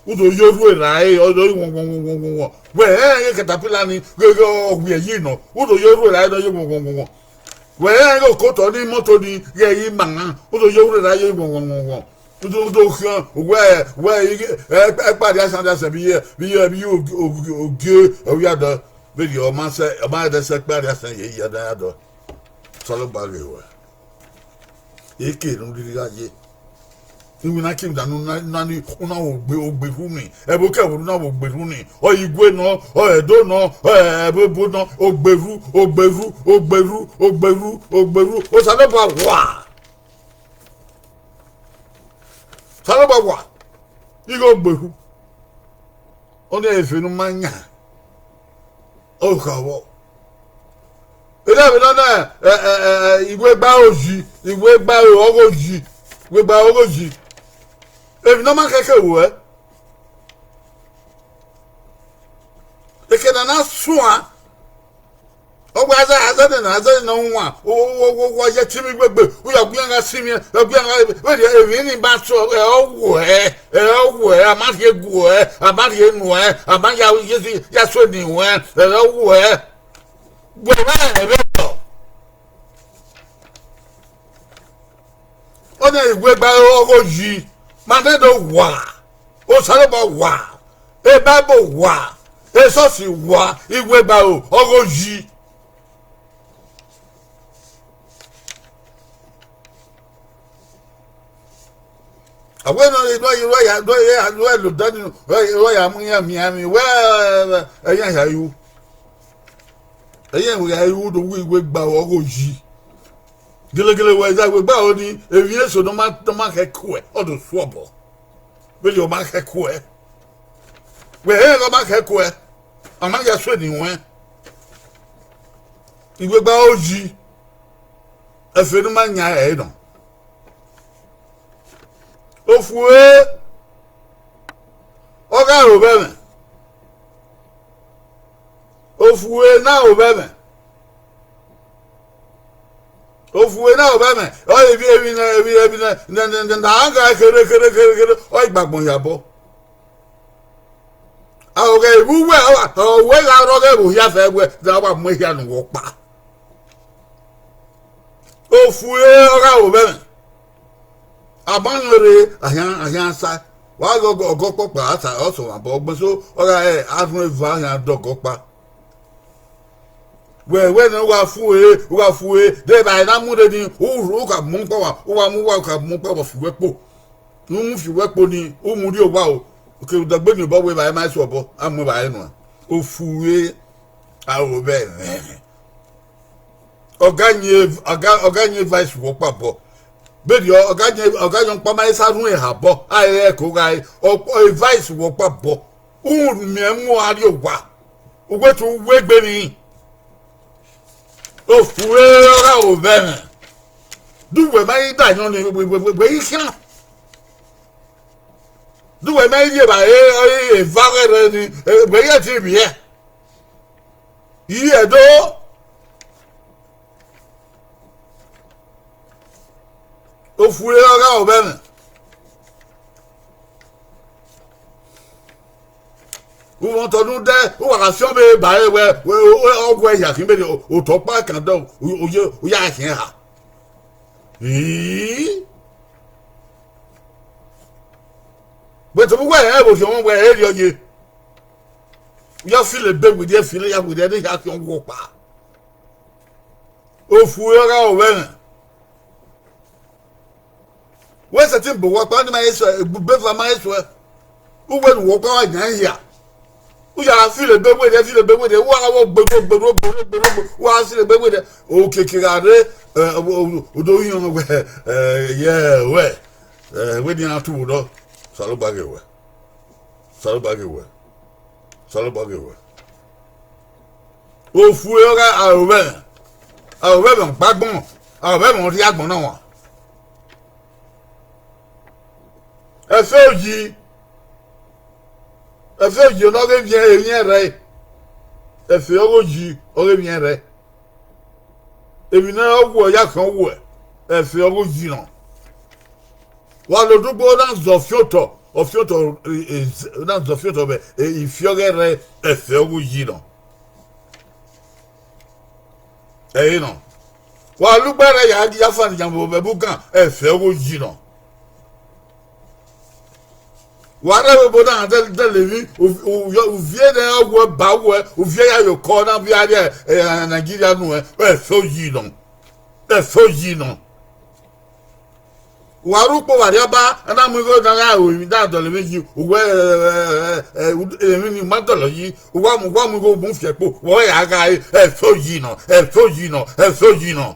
U do ye orhu erha ẹre, ọ do wọn wọn wọn wọn wọn wọn. Wẹ rẹn caterpillar ni gheghe ọ wiẹ yi nọ, u do ye orhu erha ẹre ne ọ ye wọn wọn wọn wọn. Wẹ rẹn ghe okotọ ni imoto ni ghẹ yi ma, u do ye orhu erha ẹre wọn wọn wọn wọn. U do u do khian wẹ wẹ ẹkpa rhie asan rhie asan vbe iye vbe iye vbe iye ogie, ọ ya dọ, vberriọ ọ ma sẹ ọ ma dẹ sẹ ẹkpa rhie asan ye ya da ya dọ. Osanobua ghe wẹ, eke ne u rhirhi gha ye. Iwinna ke iwinna ne u na, na ni, u na vbe ogbe, ogberhu ni. Ẹvbo ke ẹvbo ne u na vbe ogberhu ni. Ọ Igwe nọ, ọ Ẹdo nọ, ọ Ẹbobo nọ, ogberhu, ogberhu, ogberhu, ogberhu, ogberhu. Osanobua wa. Osanobua wa. Ighe ogberhu. Ọnii efe ne u ma yan, ọ kha vbọ. Erha vbe nọ na, ẹ, ẹ, ẹ, ẹ, iwegbe aro yi, iwegbe aro ọghe oyi, iwegbe aro ọghe oyi. Emwi ne ọ ma khẹke ruẹ, eke ne a na suan, ọ wẹ aza, aza ne, aza ne ọ wan, wo, wo, wo, wo ye timi gbegbe, u ya gu iran gha sinmwi, ọ gu iran gha, vbene emwi ni ma sẹ, ẹ, ọ wuẹ, ẹ, ọ wuẹ, a ma rhie guẹ, a ma rhie nuẹ, a ma ya, ya, ya suẹn ni ruẹ, ẹ, ọ wuẹ. Wẹ mwẹ ẹmwẹ tọ. Ọnii iwegbe aro ọghe oyi, ma nẹ do wa, Osanobua wa, Bible wa, esọsi wa, iwegbe aro ọghe oyi. A wẹ ne ọ rre, ne ọ rre, ne ọ ya, ne ọ ya, ne ọ ya lo Daniel, ne ọ ya mu iran miẹn amwẹ, wẹ, ẹ, ẹ, ẹ, iran hia ru. Ẹ i re ẹmwẹ hia ru do wu iwegbe aro ọghe oyi. Gelegele wẹ, iza iwegbe aro ni, emwi eso ne ọ ma, ne ọ ma khẹ kuẹ, ọ do su obọ. Vbene ọ ma khẹ kuẹ, wẹ rẹn ne ọ ma khẹ kuẹ, a ma ya suẹn ni ruẹn. Iwegbe aro oyi, ẹfe ne u ma yan ẹre nọ. Ofure, ọ gha ro vbe ẹmwẹ. Ofure na ro vbe ẹmwẹ. Ofure na ro vbe ẹmwẹ. Ọ emwi, emwi ne, emwi, emwi ne, ne, ne, ne, ne a gha khere, khere, khere, khere, ọ i gba agbọn ya obọ. Aro ghẹ vbe uwẹ, ọ wa, ọ wẹ gha rrọọ ghẹ vbe ohia fẹ wẹ, ne a wa mu ehia ne uwẹ ọkpa. Ofure ọ gha ro vbe ẹmwẹ. A ma yọn rre, a khian, a khian sa. Wa ghe ọgọ, ọgọ ọkpọkpa, a sa, ọ sẹ ọmwa obọ, ọgbẹn so, ọ gha re arhunmwu eva khian dọ ọgọ ọkpa. Wẹ, wẹ ne u gha fu ẹre, u gha fu ẹre, de evbare na mu rre ni, u, u ka mu kpa wa, u gha mu uwa, u ka mu kpa wa fi uwẹ kpo. Ne u mu fi uwẹ kpo ni, u mu rrie owa o. Oke, odọgbe ni obọ wẹ evbare ma i su obọ, a mu evbare nuẹn. Ofure, aro vbe ẹmwẹ. Ọ gha yin, ọ gha, ọ gha yin vice wọ kpa obọ. Vberriọ, ọ gha yin, ọ gha yin ọkpa ma i sa rhun eha obọ, a i re ẹko gha re, ọ, ọ vice wọ kpa obọ. U miẹn mu a rrie owa, u wẹ te u wegbe emwi. Ofure ọ gha ro vbe ẹmwẹ. De uwẹ ma i da ayọn ni, wẹ, wẹ, wẹ, wẹ i khian. De uwẹ ma i rhie evbare, eva ghẹ rre ni, wẹ i ghẹ te vbiẹ. I rhie do. Ofure ọ gha ro vbe ẹmwẹ. U mwẹ otọ ne u dẹ, u wa gha fiọn vbe ba ẹre wẹ, wẹ, wẹ, ọ guẹ hia khin vbene otọ ọkpa kan dọ, u, u ye, u ya khian eha. Ii. Wẹ tobọ uwẹ rẹn vbe orhiọn mwẹ wẹ, erriọ ye. U ya filo ebe werriẹ, filo ya werriẹ, ne hia khian wọ ọkpa. Ofure ọ gha ro vbe ẹmwẹ. Wẹ sẹtin bu owa ọkpa, ne ma he suẹ, egbugbe eva ma he suẹ. Uwẹ ne uwa ọkpa wa yan hia. U ya filo ebe werriẹ, filo ebe werriẹ, u wa gha vbe gberu, gberu, gberu, gberu, gberu, u wa filo ebe werriẹ. Okiekie gha rre, ẹ, o, o, o do yan wẹ, ẹ, ye wẹ, ẹ, wẹ ne iran tu vbe odọ. Osanobua ghe wẹ. Osanobua ghe wẹ. Osanobua ghe wẹ. Ofure ọ gha aro vbe ẹmwẹ, aro vbe ẹmwẹ ọkpa agbọn, aro vbe ẹmwẹ ọ rhie agbọn na wan. Ẹfe oyi, ẹfe oyi ne ọ ghe emwi, emwi ẹrrẹe. Ẹfe ọghe oyi, ọ ghe emwi ẹrrẹe. Emwi ne ọ wuẹ ya khian wuẹ, ẹfe ọghe oyi nọ. Wa la odugbo na zẹ ọfiotọ, ọfiotọ, e, e, na zẹ ọfiotọ vbe, e, ifiọghẹ rẹ ẹfe ọghe oyi nọ. Ẹre nọ. Wa la ugberẹ ya, ya fannọ iyan vbe ẹbugan, ẹfe ọghe oyi nọ. Wa rre ẹvbo na dẹ, dẹ levwi, u, u, uvie ne ọ wuẹ ba wuẹ, uvie ya ye okọ na vbe a rrie, e, Nigeria nuẹn, ẹfe oyi nọ. Ẹfe oyi nọ. Wa rre ukpo vbe Arriọba, a na mu igho na gha ru emwi da dọlọ emwi yi, uwẹ, emwi ni ma dọlọ yi, uwa mu, uwa mu igho mu fi ẹkpo, wẹ ya gha re, ẹfe oyi nọ, ẹfe oyi nọ, ẹfe oyi nọ.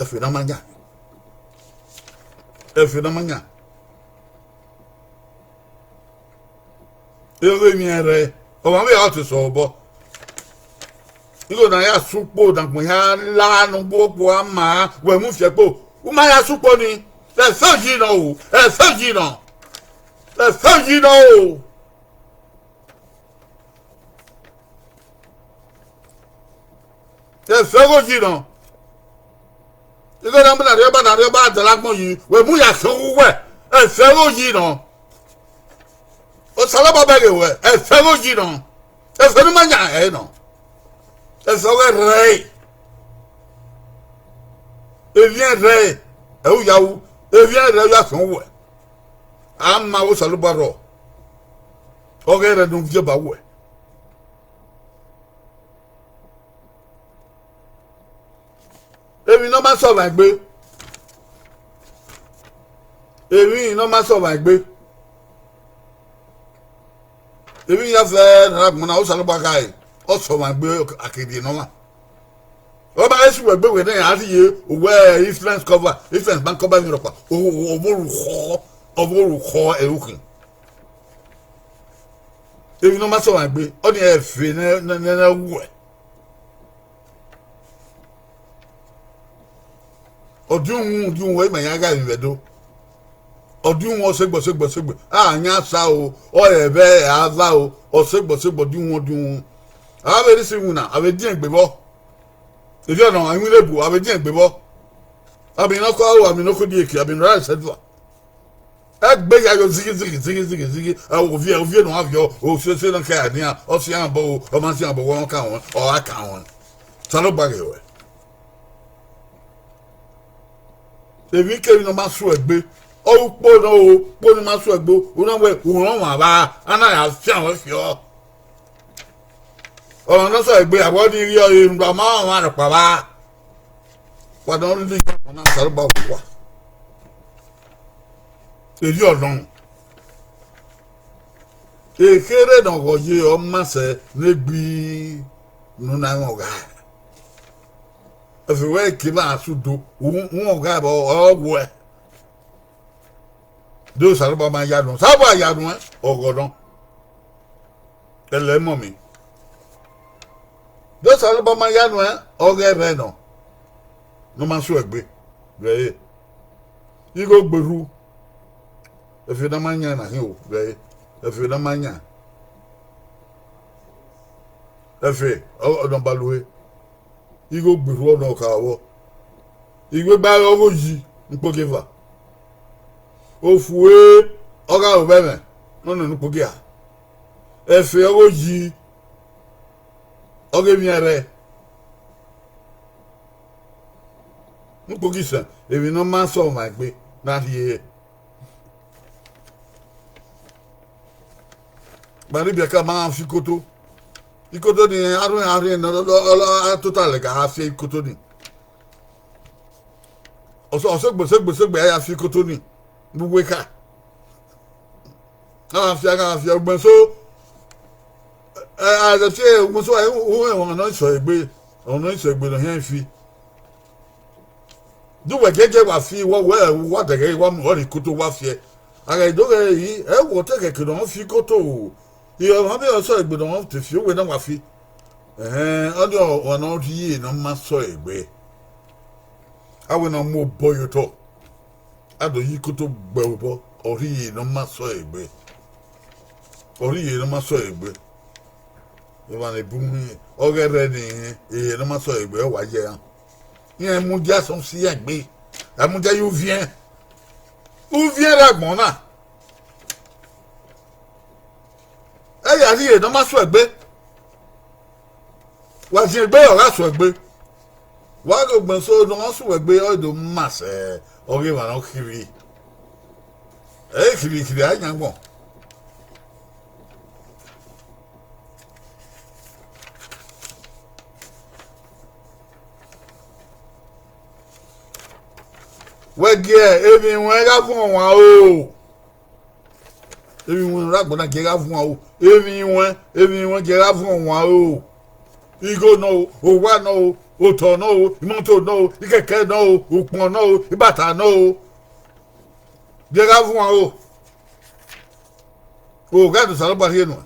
Ẹfe ne a ma yan. Ẹfe ne a ma yan. Erha emwi ẹnrẹn, ọmwa vbe a te sẹ obọ. Igho na ya sẹ ukpo ne agbọn hia la ne ugbogbo a ma, wẹ mu fi ẹkpo, u ma ya sẹ ukpo ni. Ẹfe oyi nọ o, ẹfe oyi nọ, ẹfe oyi nọ o. Ẹfe ghe oyi nọ. Igho na mu ne Arriọba, ne Arriọba dọlọ agbọn yi, wẹ mu ya khian uwu uwẹ, ẹfe ghe oyi nọ. Osanobua bẹghe ruẹ, ẹfe ghe oyi nọ. Ẹfe ne u ma yan ẹre nọ. Ẹfe ọghe rẹe. Emwi ẹnrẹn, ẹ u ya ru, emwi ẹnrẹn u ya khian uwẹ. A ma vbe Osanobua rrọọ, ọghe rẹe ne u viọ ba uwẹ. Emwi ne ọ ma sẹ ọmwa egbe, emwi ne ọ ma sẹ ọmwa egbe, emwi ya fẹ ne a na gbọnna Osanobua khare, ọ sẹ ọmwa egbe, a ke rhie ne ọmwa. Ọ ma ghi sẹ uwẹ egbe wẹ ne a rhie uwẹ insurance cover, insurance bank cover emwi rhọkpa, ọ vbe ru khọ, ọ vbe ru khọ ẹre ukhin. Emwi ne ọ ma sẹ ọmwa egbe, ọnii ẹfe ne, ne, ne, ne uwẹ. Ọdiunwu, ọdiunwu, ima ya gha emwi vbe Ẹdo. Ọdiunwu ọsẹgbe, ọsẹgbe, ọsẹgbe. A yan sa o, ọ rẹ vbe a va o, ọsẹgbe, ọsẹgbe, ọdiunwu, ọdiunwu. A vbe rhie isi iwinna, a vbe diẹn egbe vbọ. Ivie ọnọ, iwinna ebu, a vbe diẹn egbe vbọ. Abirẹn ọkọ aro, abirẹn ọkọ dieke, abirẹn ọkọ ẹsẹdua. Egbe ya yo zighi, zighi, zighi, zighi, zighi. Ovie, ovie ne ọ viọ, osese ne ọ ke a nian, ọ si iran bọ o, ọ ma si iran bọ, ọ ka wọn, ọ gha ka wọn. Osanobua ghe ruẹ. Emwi kemwi ne ọ ma sẹ uwẹ egbe, ọ ru ukpo nọ o, ukpo ne ọ ma sẹ uwẹ egbe, u na wẹ u rẹn ọmwa vba, a na ya fian ruẹ fiọ. Ọmwa ne ọ sẹ uwẹ egbe, avbe ọnii ghi ọre rhunmwuda ma ọmwa rhọkpa vba. Wa nọ rhie ọna, Osanobua wa. Erriọ nọ. Ekherhe ne ọ ghọ ye ọ ma sẹ ne egbe ne u na mwẹ ọghae. Ẹfe wẹ ke ma su do, u mwẹ ọghae vbe ọ wuẹ. De Osanobua ma ya nuẹn, Osanobua ya nuẹn, ọghọ nọ. Ẹlẹ mọ mi. De Osanobua ma ya nuẹn, ọghe ẹmwẹ nọ, ne ọ ma sẹ uwẹ egbe vbe ẹre. Igho gberhu, ẹfe ne a ma yan na hin o vbe ẹre, ẹfe ne a ma yan. Ẹfe, ọ, ọ nọ ba lue. Igho gberhu ọnii ọ kha vbọ. Iwegbe ọghe oyi ne ukpogieva. Ofue ọ gha ru vbe ẹmwẹ ne ọ nọ ne ukpogia. Ẹfe ọghe oyi ọghe emwi ẹnrẹn. Ne ukpogisẹn, emwi ne ọ ma sẹ ọmwa egbe na rhie. Kpa ne ibiẹka ma fi ikoto. Ikoto ni, arhin arhin ne ọ, ọ, ọ, ọ tota lẹga a fi ikoto ni. Ọ sẹ, ọ sẹ egbe, sẹ egbe, sẹ egbe, a ya fi ikoto ni vbe uwu ekha. A gha fi, a gha fi, ugbẹn so, ẹ, a gha fi, ugbẹn so, ẹ, u, u, ẹ, ọmwa ne ọ sẹ egbe, ọmwa ne ọ sẹ egbe ne ọ hiẹn fi. De uwẹ giẹgiẹ wa fi, wa, wẹ, wa dẹghe, wa mu ọre ikoto wa fiẹ. A gha do ghẹ yi, ẹ, wẹ ọtẹn kẹkẹ ne ọ fi ikoto o. Ẹ, ọmwa vbe ọ sẹ egbe ne ọ te fi, uwẹ na wa fi. Ẹhẹn, ọnii ọmwa ne ọ rhie ne ọ ma sẹ egbe. A wẹ ne ọ mu obọ ye otọ. A do ye ikoto gbe obọ, ọ rhie ne ọ ma sẹ egbe. Ọ rhie ne ọ ma sẹ egbe. Emwa ne bun ọghe rẹ ni, ehe ne ọ ma sẹ egbe, ọ wa ye ẹran. Iran mudia sẹ si iran egbe, a mudia ye uviẹn. Uviẹn rre agbọn na. Ẹ ya rhie ne ọ ma sẹ egbe. Wa ziẹn egbe, ọ gha sẹ egbe. Wa ghe ugbẹn so ne ọ sẹ uwẹ egbe, ọ do ma sẹ ọghe emwa ne ọ khirhi. Ẹ i khirhi khirhi a yan agbọn. Wẹ gie emwi ruẹn gha vuọn wan o. Emwi ruẹn ne ọ rre agbọn na gie gha vuọn o. Emwi ruẹn, emwi ruẹn gie gha vuọn wan o. Igho nọ o, owa nọ o, otọ nọ o, imọto nọ o, ikẹkẹ nọ o, ukpọn nọ o, ibata nọ o. Gie gha vuọn o. Ogha ne Osanobua rhie nuẹn,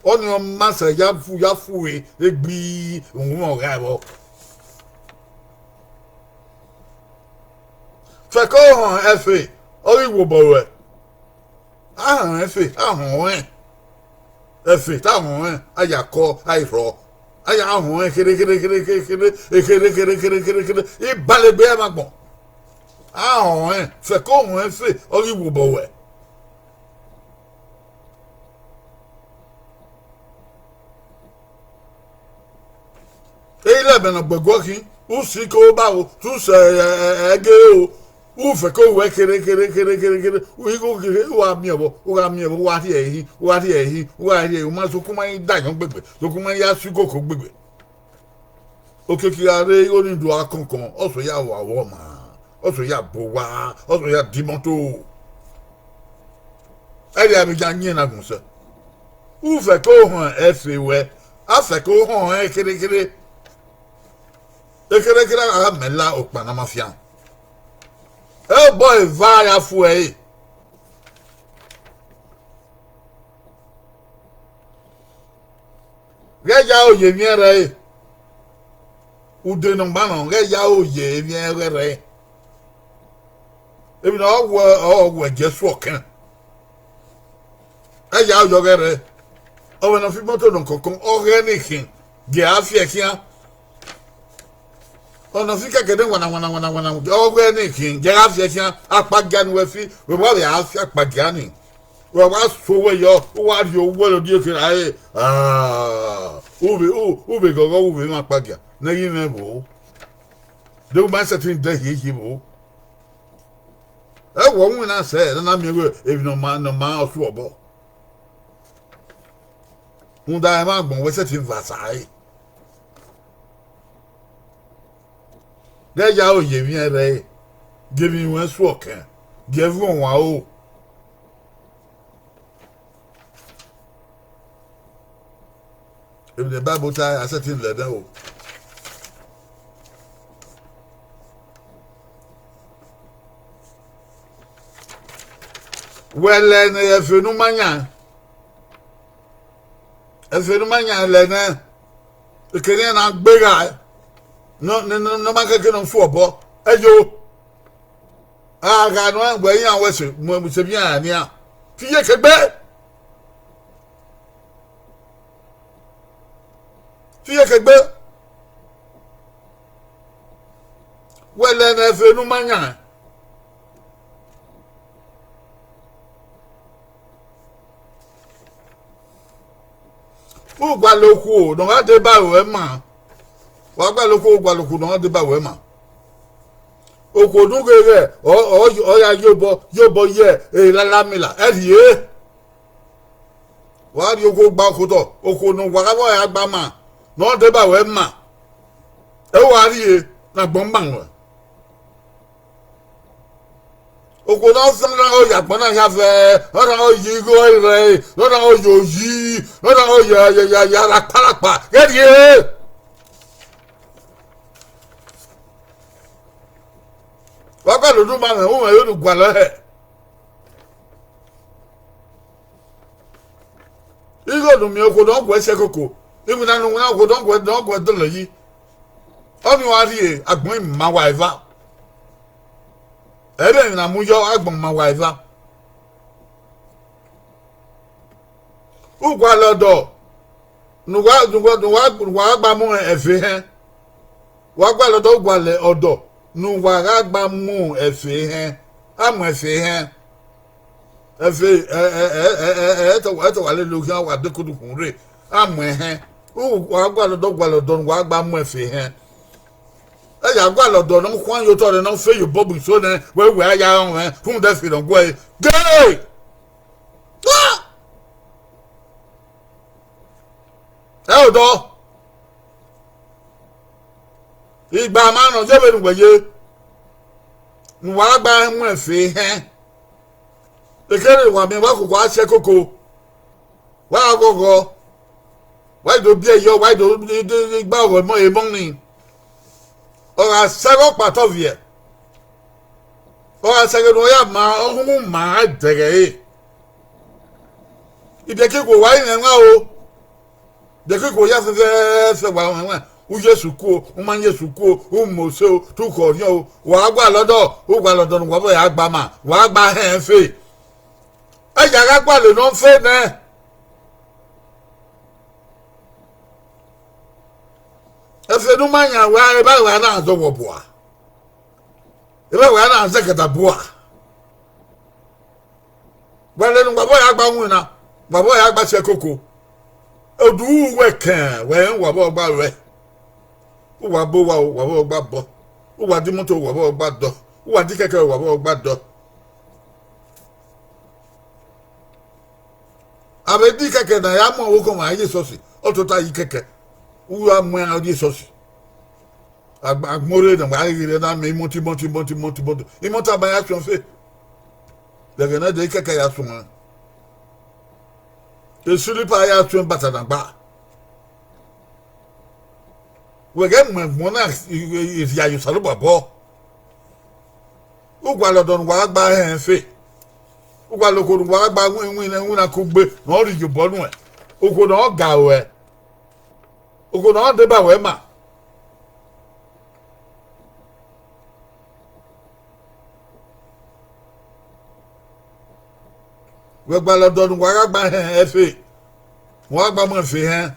ọnii ọ ma sẹ ya fu, ya fu egbe uhunmwu ọghe ẹvbo. Fẹko họn ẹfe, ọ ghi wobọ ruẹ. A họn ẹfe, a họn ọnrẹn. Ẹfe te a họn ọnrẹn, a ya kọ, a i rhọ. A ya họn ọnrẹn kherhe, kherhe, kherhe, kherhe, kherhe, kherhe, kherhe, kherhe, kherhe, kherhe, ibalegbe ẹmwẹ agbọn. A họn ọnrẹn, fẹko họn ẹfe, ọ ghi wobọ ruẹ. Eyi lẹ ẹmwẹ ne ọ gbe ẹguọ khin, u si ke obaro, te u sẹ ẹgere o, u fẹko ruẹ kherhe, kherhe, kherhe, kherhe, kherhe, u ghi gho kherhe, u gha miẹn vbọ, u gha miẹn vbọ, u gha rhie ẹre hin, u gha rhie ẹre hin, u gha rhie ẹre hin, u ma sokun ma i da ayọn gbegbe, sokun ma i ya si ukoko gbegbe. Okiekie gha rre igho ni do a kọnkọn, ọ sẹ ya vbe avọ ma, ọ sẹ ya bu owa, ọ sẹ ya di imọto. Ẹre a vbe ya yẹn na gun sẹ. U fẹko họn ẹfe ruẹ, a fẹko họn ọnrẹn kherhe kherhe. Ekherhe kherhe a gha mẹ la okpia ne ọ ma fian. Ẹbọ eva ya fu ẹre. Ghẹ ya aro ye emwi ẹnrẹn re, ude ne ọ gba nọ, ghẹ ya aro ye emwi ẹnrẹn re. Emwi ne ọ wẹ, ọ wẹ Jesu ọkẹn. Ẹ ya aro ye ọghẹe rre. Ọ wẹ ne ọ fi imọto nọ kọnkọn, ọ ghẹ ne ikhin, gie a fi ẹe khian. Ọ ne ọ fi kẹkẹ ne wana, wana, wana, wana, ọ ghẹ ne ikhin, gie a gha fi ẹe khian, akpagia ne uwẹ fi, wẹ wa vbe a fi akpagia ni. Wa wa so owẹ yọ, u wa rhie owẹ lọ die kherha re. Ah, u vbe, u, u vbe ghọghọ, u vbe mwẹ akpagia. Ne ghi mwẹ vbo? De u ma sẹtin dẹ hiehie vbo? Ẹ wọ winna sẹ, ne a na miẹn wẹ emwi ne ọ ma, ne ọ ma ọ su obọ. Rhunmwuda ẹmwẹ agbọn wẹ sẹtin va sa ẹre. Ghẹ ya aro ye emwi ẹnrẹn re, gie emwi ruẹn su ọkẹn, gie ẹe vuọn wan ro. Emwi ne Baibol ta, a sẹtin lẹ nẹ o. Wẹ lẹ ne ẹfe ne u ma yan, ẹfe ne u ma yan lẹ nẹ, ekene iran na gbe gha, ne, ne, ne, ne ọ ma kẹke ne ọ su obọ, ẹ yo. A gha nọ wẹ iran wẹ se, mu, mu se vbe iran nian. Fi iyeke gbe. Fi iyeke gbe. Wẹ lẹ ne ẹfe ne u ma yan. U gualọ okhuo ne ọ gha deba ruẹ ma. Wa gualọ okhuo, u gualọ okhuo ne ọ gha deba ruẹ ma. Okhuo ne u ghe ghẹ, ọ, ọ, ọ ya ye obọ, ye obọ ye elalamiẹn la, ẹ rhie. Wa rhie okhuo gba okhuo otọ, okhuo ne uwa gha vbe ọre a gba ma, ne ọ deba ruẹ ma. Ẹ wa rhie, ne agbọn ma ruẹ. Okhuo ne ọ sẹ na gha ye agbọn na hia vẹ, ọ na gha ye igho ẹre, ọ na gha ye oyi, ọ na gha ye, ye, ye, ye arakparakpa, ghẹ rhie. Wa ka lele uma mwẹ, u mwẹ ru ne u gualọ hẹ. Igho ne u miẹn okhuo ne ọ guẹ sẹ koko, iwinna ne u winna okhuo ne ọ guẹ, ne ọ guẹ dọlọ yi. Ọnii wa rhie agbọn ima wa eva. Ẹre emwi na mu yọ agbọn ima wa eva. U gualọ ọdọ ne uwa, ne uwa, ne uwa, ne uwa gha gba mu ẹfe hẹn. Wa gualọ ọdọ, u gualọ ọdọ ne uwa gha gba mu ẹfe hẹn. A mu ẹfe hẹn. Ẹfe, ẹ, ẹ, ẹ, ẹ, ẹ, ẹ, ẹtọ, ẹtọ wa lele okhian, wa de kodukhun rre. A mu ẹhẹn. U, wa gualọ ọdọ, gualọ ọdọ ne uwa gba mu ẹfe hẹn. Ẹ ya gualọ ọdọ ne ọ khuan ye otọ nẹ, ne ọ fe ye obọ bu iso nẹ, wẹ wẹ a ya rọnmwẹ, rhunmwuda ẹfe ne ọ guẹe. Gay! Ẹ odọ. Igba ma nọ, ye vbene uwẹ ye. Ne uwa gha gba mu ẹfe hẹn. Ekherhe wa miẹn, wa koko a si ẹkoko, wa ghọghọ, wa do biẹ yọ, wa do gba ọghọ emọ emọ nii. Ọ gha sẹ ẹghẹ ọkpatọ viẹ, ọ gha sẹ ẹghẹ ne ọ ya ma ọhunmwu ma dẹghẹ ẹre. Ibiẹkiko wa rinmwian o. Ibiẹkiko ya fẹfẹfẹ wa rinmwian, u Jesu ku o, u ma Jesu ku o, u Mosi o, te u khọ orhiọn o, wa gua lọdọ, u gua lọdọ ne uwa vbe ya gba ma, wa gba hẹn fe. Ẹ ya gha gualọ ne ọ fe nẹ. Ẹfe ne u ma yan, wa evba wa na zọ wọ bua, evba wa na zẹ kẹta bua. Wẹ lele uwa vbe ya gba winna, uwa vbe ya gba si ẹkoko. Odu wẹ kẹn, wẹ rẹn uwa vbe gba ruẹ. Uwa bọ owa, uwa vbe gba bọ. Uwa di imoto, uwa vbe gba dọ. Uwa di kẹkẹ, uwa vbe gba dọ. A vbe di kẹkẹ ne a ya mu ọvbokhan ọmwa ye esọsi, ọ tota yi kẹkẹ, u ya mu iran ye esọsi. Agbọn rre ne wa ghi rre na mẹ imoto, imoto, imoto, imoto, imoto, imoto a ma ya suẹn fe. Ẹghẹ ne ẹdẹ kẹkẹ ya suẹn, esilipa ya suẹn bata na gba. Wẹ ghẹ mu ẹgbọn na rhia ye Osanobua obọ. U gualọ ọdọ ne uwa gha gba hẹn fe. U gualọ okhuo ne uwa gha gba winna, winna kugbe ne ọ rhie iyobọ nuẹn. Okhuo ne ọ ga ruẹ, okhuo ne ọ deba ruẹ ma. Wẹ gualọ ọdọ ne uwa gha gba hẹn ẹfe, uwa gha gba mu ẹfe hẹn.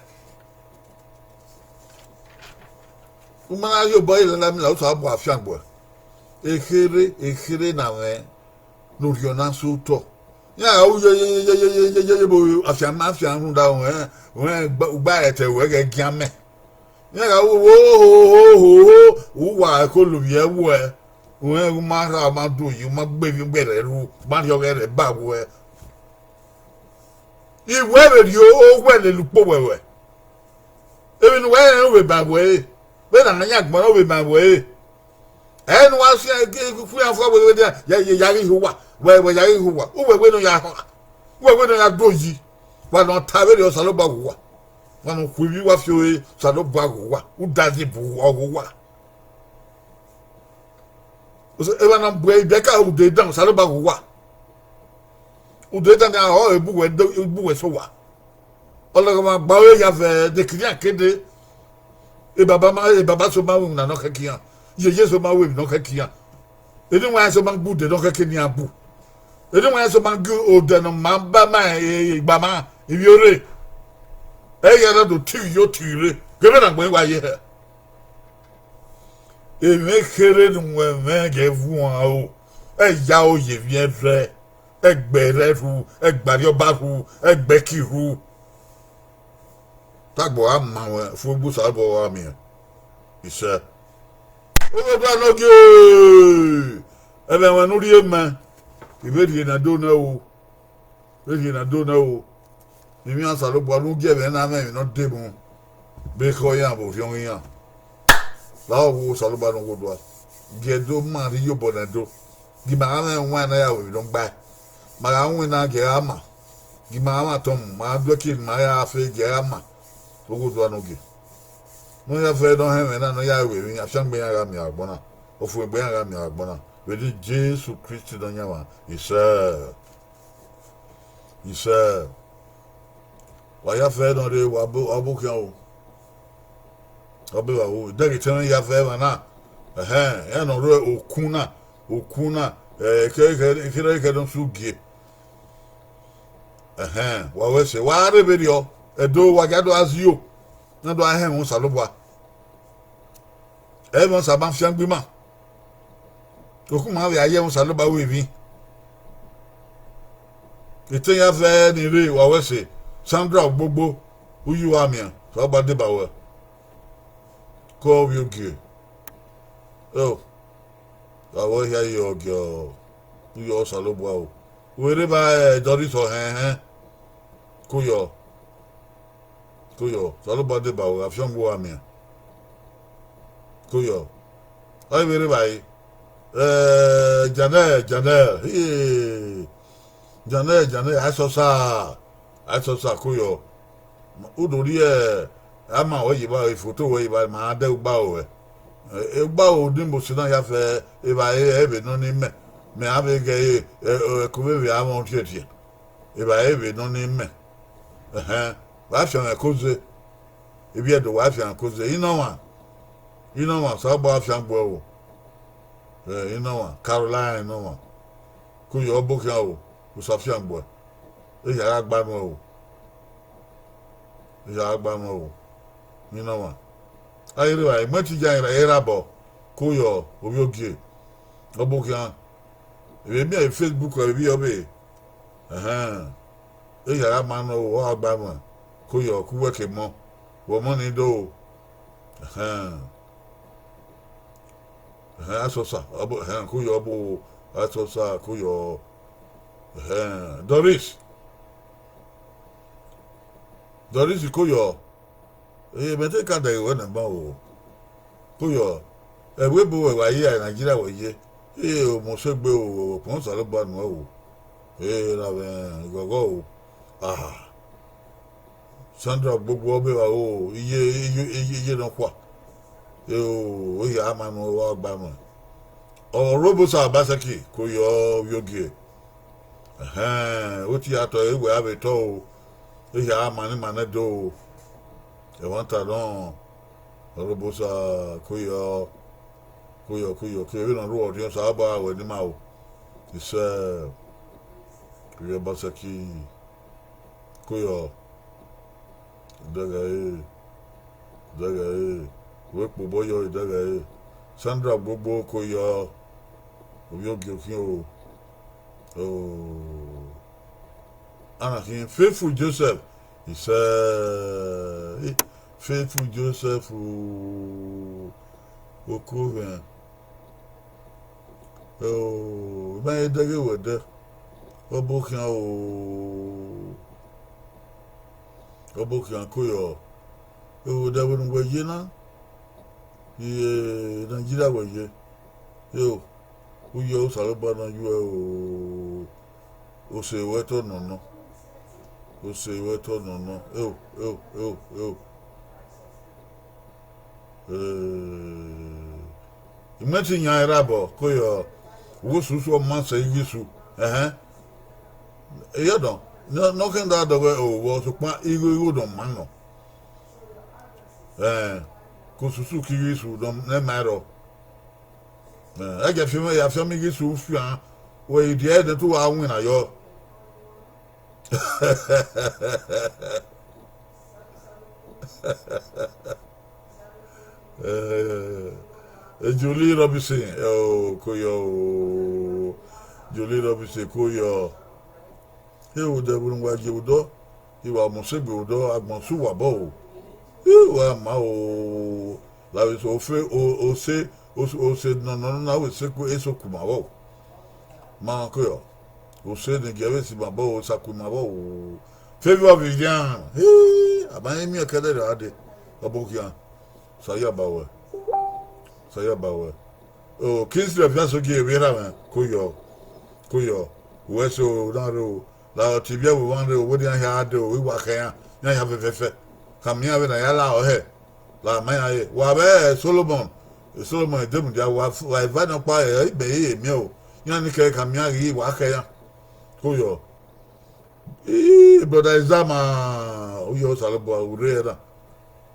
U ma na rhie obọ ye lala, emwi la Osanobua fiangbe. Ekherhe, ekherhe na mwẹ ne orhiọn na sẹ otọ. Iran gha ru ye ye ye ye ye ye ye ye ye, vbe afianma afian rhunmwuda ruẹn, ruẹn ugba ẹtẹ ruẹ ghẹ gian mẹ. Iran gha ru ho ho ho ho ho, uwa ẹko lovbiẹ wuẹ, ruẹn u ma rha, u ma do yi, u ma gbe emwi ugbẹrẹ ru, u ma rhiọghẹ rẹ ba wuẹ. Iwẹ vbe rhie owẹ lele ukpo wẹwẹ. Emwi ne uwẹ rẹn vbe ban wẹ ẹre, vbene a yan agbọn na vbe ban wẹ ẹre. Ẹ ne uwa siẹn ku iran fua wẹ ya ghi ho uwa, wẹ wẹ ya ghi ho uwa, uwẹ wẹ ne ọ ya ha, uwẹ wẹ ne ọ ya do yi. Wa ne ọ ta vberriọ, Osanobua ghe uwa. Wa ne ọ khu ivbi uwa fi ore, Osanobua ghe uwa, uda zẹ bu ọ ghe uwa. Evba na bu ibiẹka ude dan, Osanobua ghe uwa. Ude dan nian ọre bu wẹ, bu wẹ sẹ owa. Ọlọghọmwa gba ore ya vbe dekirian kede. Ebaba ma, ebaba so ma ru emwi na ne ọ khẹke iran. Yeye so ma ru emwi ne ọ khẹke iran. Eniwanrẹn so ma gbe ude ne ọ khẹke ne iran bu. Eniwanrẹn so ma gu odẹ ne ọ ma ba ma, e, e, igbama, ivbiorre. Ẹ i ya na do tivbi yo tivbi rre. Ghe vbene agbọn wa ye hẹ. Emwi kherhe ne uwẹ mwẹ ghẹ vuọn aro, ẹ ya aro ye emwi ẹrrẹ, ẹgbẹrẹ rhu, ẹgbariọba rhu, ẹgbẹki rhu. Te agbọn gha ma ruẹ, fuegbe Osanobua wa miẹn. Isẹ. Oghọdua ne ogie, ẹmwẹ ruẹ ne u rhie mẹ, I vbe rhie ne ẹdẹ nẹ o, vbe rhie ne ẹdẹ nẹ o. Emwi iran Osanobua ne u gie ẹmwẹ na mwẹ emwi ne ọ debun, vbe ekhọe iran vbe orhiọn iran. Lahọ, wo Osanobua ne Oghọdua, gie ẹdẹ ma rhie iyobọ ne ẹdẹ, gie ima gha mwẹ wain ne a ya ru emwi ne ọ gbae. Ma gha winna, gie a gha ma, gie ima gha mwẹ atọmwu, ma gha du ẹki ne ima ya fe, gie a gha ma. Oghọdua ne ogie, ne ọ ya fẹ ne ọ họn ẹmwẹ na ne ọ ya ru emwi, afiangbe iran gha miẹn agbọn na, ọfumwegbe iran gha miẹn agbọn na, vbe eni Jesu Kristi Nọyaẹnmwa. Isẹ. Isẹ. Wa ya fẹ ne ọ rre, wa bu, wa bu khian o. Ọ be vbe aro, dẹghe te ẹmwẹ ya fẹ emwa na. Ẹhẹn, iran ne ọ rre okun na, okun na, eh, ke, ke, ke, ke ne ọ su gie. Ẹhẹn, wa wẹ sẹ, wa rre vberriọ, ẹdẹ wa gia do gha zio, ne a do gha họn ẹmwẹ Osanobua. Ẹmwẹ Osa ma fiangbe ima. Okun ma vbe a ye ẹmwẹ Osanobua ru emwi. Etẹn ya fẹ ni rre, wa wẹ sẹ, Sandra Ogbogbo, uyi uwa miẹn, Osanobua deba ruẹ. Ke ovbi ogie. O, wa wẹ hia ye ogie, u yọ Osanobua o. Wẹ rre evba, eh, Doris Ọhẹnhẹn. Ko yọ. Ko yọ, Osanobua deba ruẹ, afiangbe uwa miẹn. Ko yọ. Ọ i vbe rre evbare. Eh, Janẹ, Janẹ, eh, Janẹ, Janẹ, Asọsa, Asọsa, ko yọ. U do rhie ama ruẹ ye evba, ifoto ruẹ ye evba, ma dẹ ugbaro ruẹ. Eh, ugbaro ni mose na ya fẹ evba ẹre, ẹ vbe nọ ne imẹ, mẹ a vbe ghẹ ẹre, ẹko vbe vbe a mwẹ ọtiẹtiẹ. Evba ẹre vbe nọ ne imẹ. Ẹhẹn, wa fian mwẹ ẹko ze. Ivbi Ẹdo wa fian ẹko ze. Inọmwa, Inọmwa, Osanobua fian gbe uẹ o. Eh, Inọmwa, Caroline Inọmwa. Ko yọ, ọbokhian o, Osa fian gbe uẹ. Ehia gha gba nuẹn o. Ehia gha gba nuẹn o. Inọmwa. A i rre evbare, imẹ te ya erha abọ, ko yọ, ovbi ogie. Ọbokhian. Vbe miẹn Facebook, vbe ivbi ọvbe. Ẹhẹn. Ehia gha ma nuẹn o, ọ gha gba nuẹn, ko yọ, ke uwẹ ke mọ, vbe ọmọ ni do. Ẹhẹn. Ẹhẹn, Asọsa, ọbọ, ẹhẹn, ko yọ, ọbọ, Asọsa, ko yọ. Ẹhẹn, Doris. Doris, ko yọ. Eh, mẹ te ka dẹghe ruẹ nẹ ban o. Ko yọ, ẹvbo ebo wẹ wa ye, Nigeria wẹ ye. Eh, omosegbe o, okhuo Osanobua nuẹn o. Eh, ra mwẹ ighọghọ o. Ah. Sandra Gbogbo ọbe vbe aro, iye, iye, iye, iye nọkhua. Eh, o, ehia ma nuẹn, ọ gba nuẹn. Ọ Robosa Obaseki, ko yọ, ovbi ogie. Ẹhẹn, otiatọ ẹre wẹ a vbe tọ o. Ehia ma ni ma nẹ do o. Ẹmwata nọ, Robosa, ko yọ, ko yọ, ko yọ, ke vbene ọ rre Ọrhiọn, Osanobua wẹ ne ima ru. Isẹ, ko yọ, Obaseki, ko yọ. Dẹghẹ ẹre, dẹghẹ ẹre, wẹ kpe obọ yọ, dẹghẹ ẹre. Sandra Gbogbo, ko yọ, ovbi ogie okhian o. Oh. Ana khin Faithful Joseph, isẹ, Faithful Joseph, o, Okoghẹn. O, ima i dẹghe wẹ dẹ, ọbokhian o, ọbokhian, ko yọ. O, dẹ vbene uwẹ ye na, Nigeria wẹ ye. Eo, u yọ, Osanobua ne ọ yuẹ o, ose ruẹ te nọ nọ, ose ruẹ te nọ nọ, eo, eo, eo, eo. Eh, imẹ te yan erha abọ, ko yọ, uwu osusu ọ ma sẹ igho isu, ẹhẹn. Eyọ nọ, ne ọ khian da dọghe o vbọ, sokpan igho igho ne ọ ma nọ. Eh, ke osusu ke igho isu nọ, ne ma rrọọ. Eh, ẹghẹ fian, ya fian igho isu fian, wẹ i diẹ ne te uwa winna yọ. Eh, Julie Robinson, oh, ko yọ o. Julie Robinson, ko yọ. Eo, dẹ vbene uwa ye vbe odọ, I wa mose gbe vbe odọ, agbọn sẹ uwa obọ o. Eo, a ma o. Lavbe eso, ofe, o, ose, ose, ose nọ nọ na, wẹ ese ku, eso ku ima vbọ o. Ma ko yọ. Ose ne gie ẹvbo esi ima obọ o, esa ku ima vbọ o. Favour Vivian, eh, a ma i miẹn kẹdẹrriọ a dee, ọbokhian. Osa ya ba wẹ. Osa ya ba wẹ. O, Kingsley Ọfiasogie, vbe erha mwẹ, ko yọ, ko yọ. Uwẹ so na rre o. La ọtẹn ivbi ẹvbo mwa rre o, wẹ ne iran hia dee o, I wa khẹ iran, iran hia fẹfẹfẹ. Khama iran vbene a ya la ọhẹ. La ma iran re. Wa vbe Solomon, Solomon Edemudia, wa, wa eva nọkpa, ẹ, I bẹghe miẹn o. Iran ni kẹ khama iran ghi wa khẹ iran. Ko yọ. Ii, brother Ezama, u yọ, Osanobua, u rre na.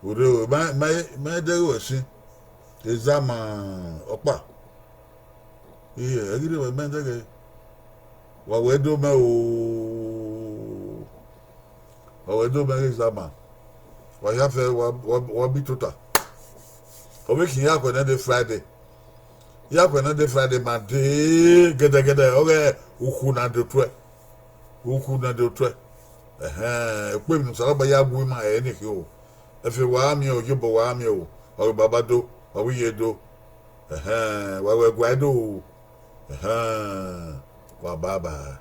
U rre o, ma, ma, ma dẹghe ruẹ sin. Ezama ọkpa. Ii, ẹ ghi rre wẹ, ma dẹghe. Wa wẹ do mẹ o. Wa wẹ do mẹ ghe Ezama. Wa hia fẹ, wa, wa, wa bi tota. Ọ vbe khin ya kuẹ ne de Friday. Ya kuẹ ne de Friday ma dee gẹdẹgẹdẹ, ọghe ukhu na do tuẹ. Ukhu na do tuẹ. Ẹhẹn, ekpemi ne Osanobua ya gu ima ẹre ni khin o. Ẹfe wa miẹn o, iyobọ wa miẹn o, wa wẹ baba do, wa wẹ iye do. Ẹhẹn, wa wẹ ẹguae do o. Ẹhẹn, wa baba.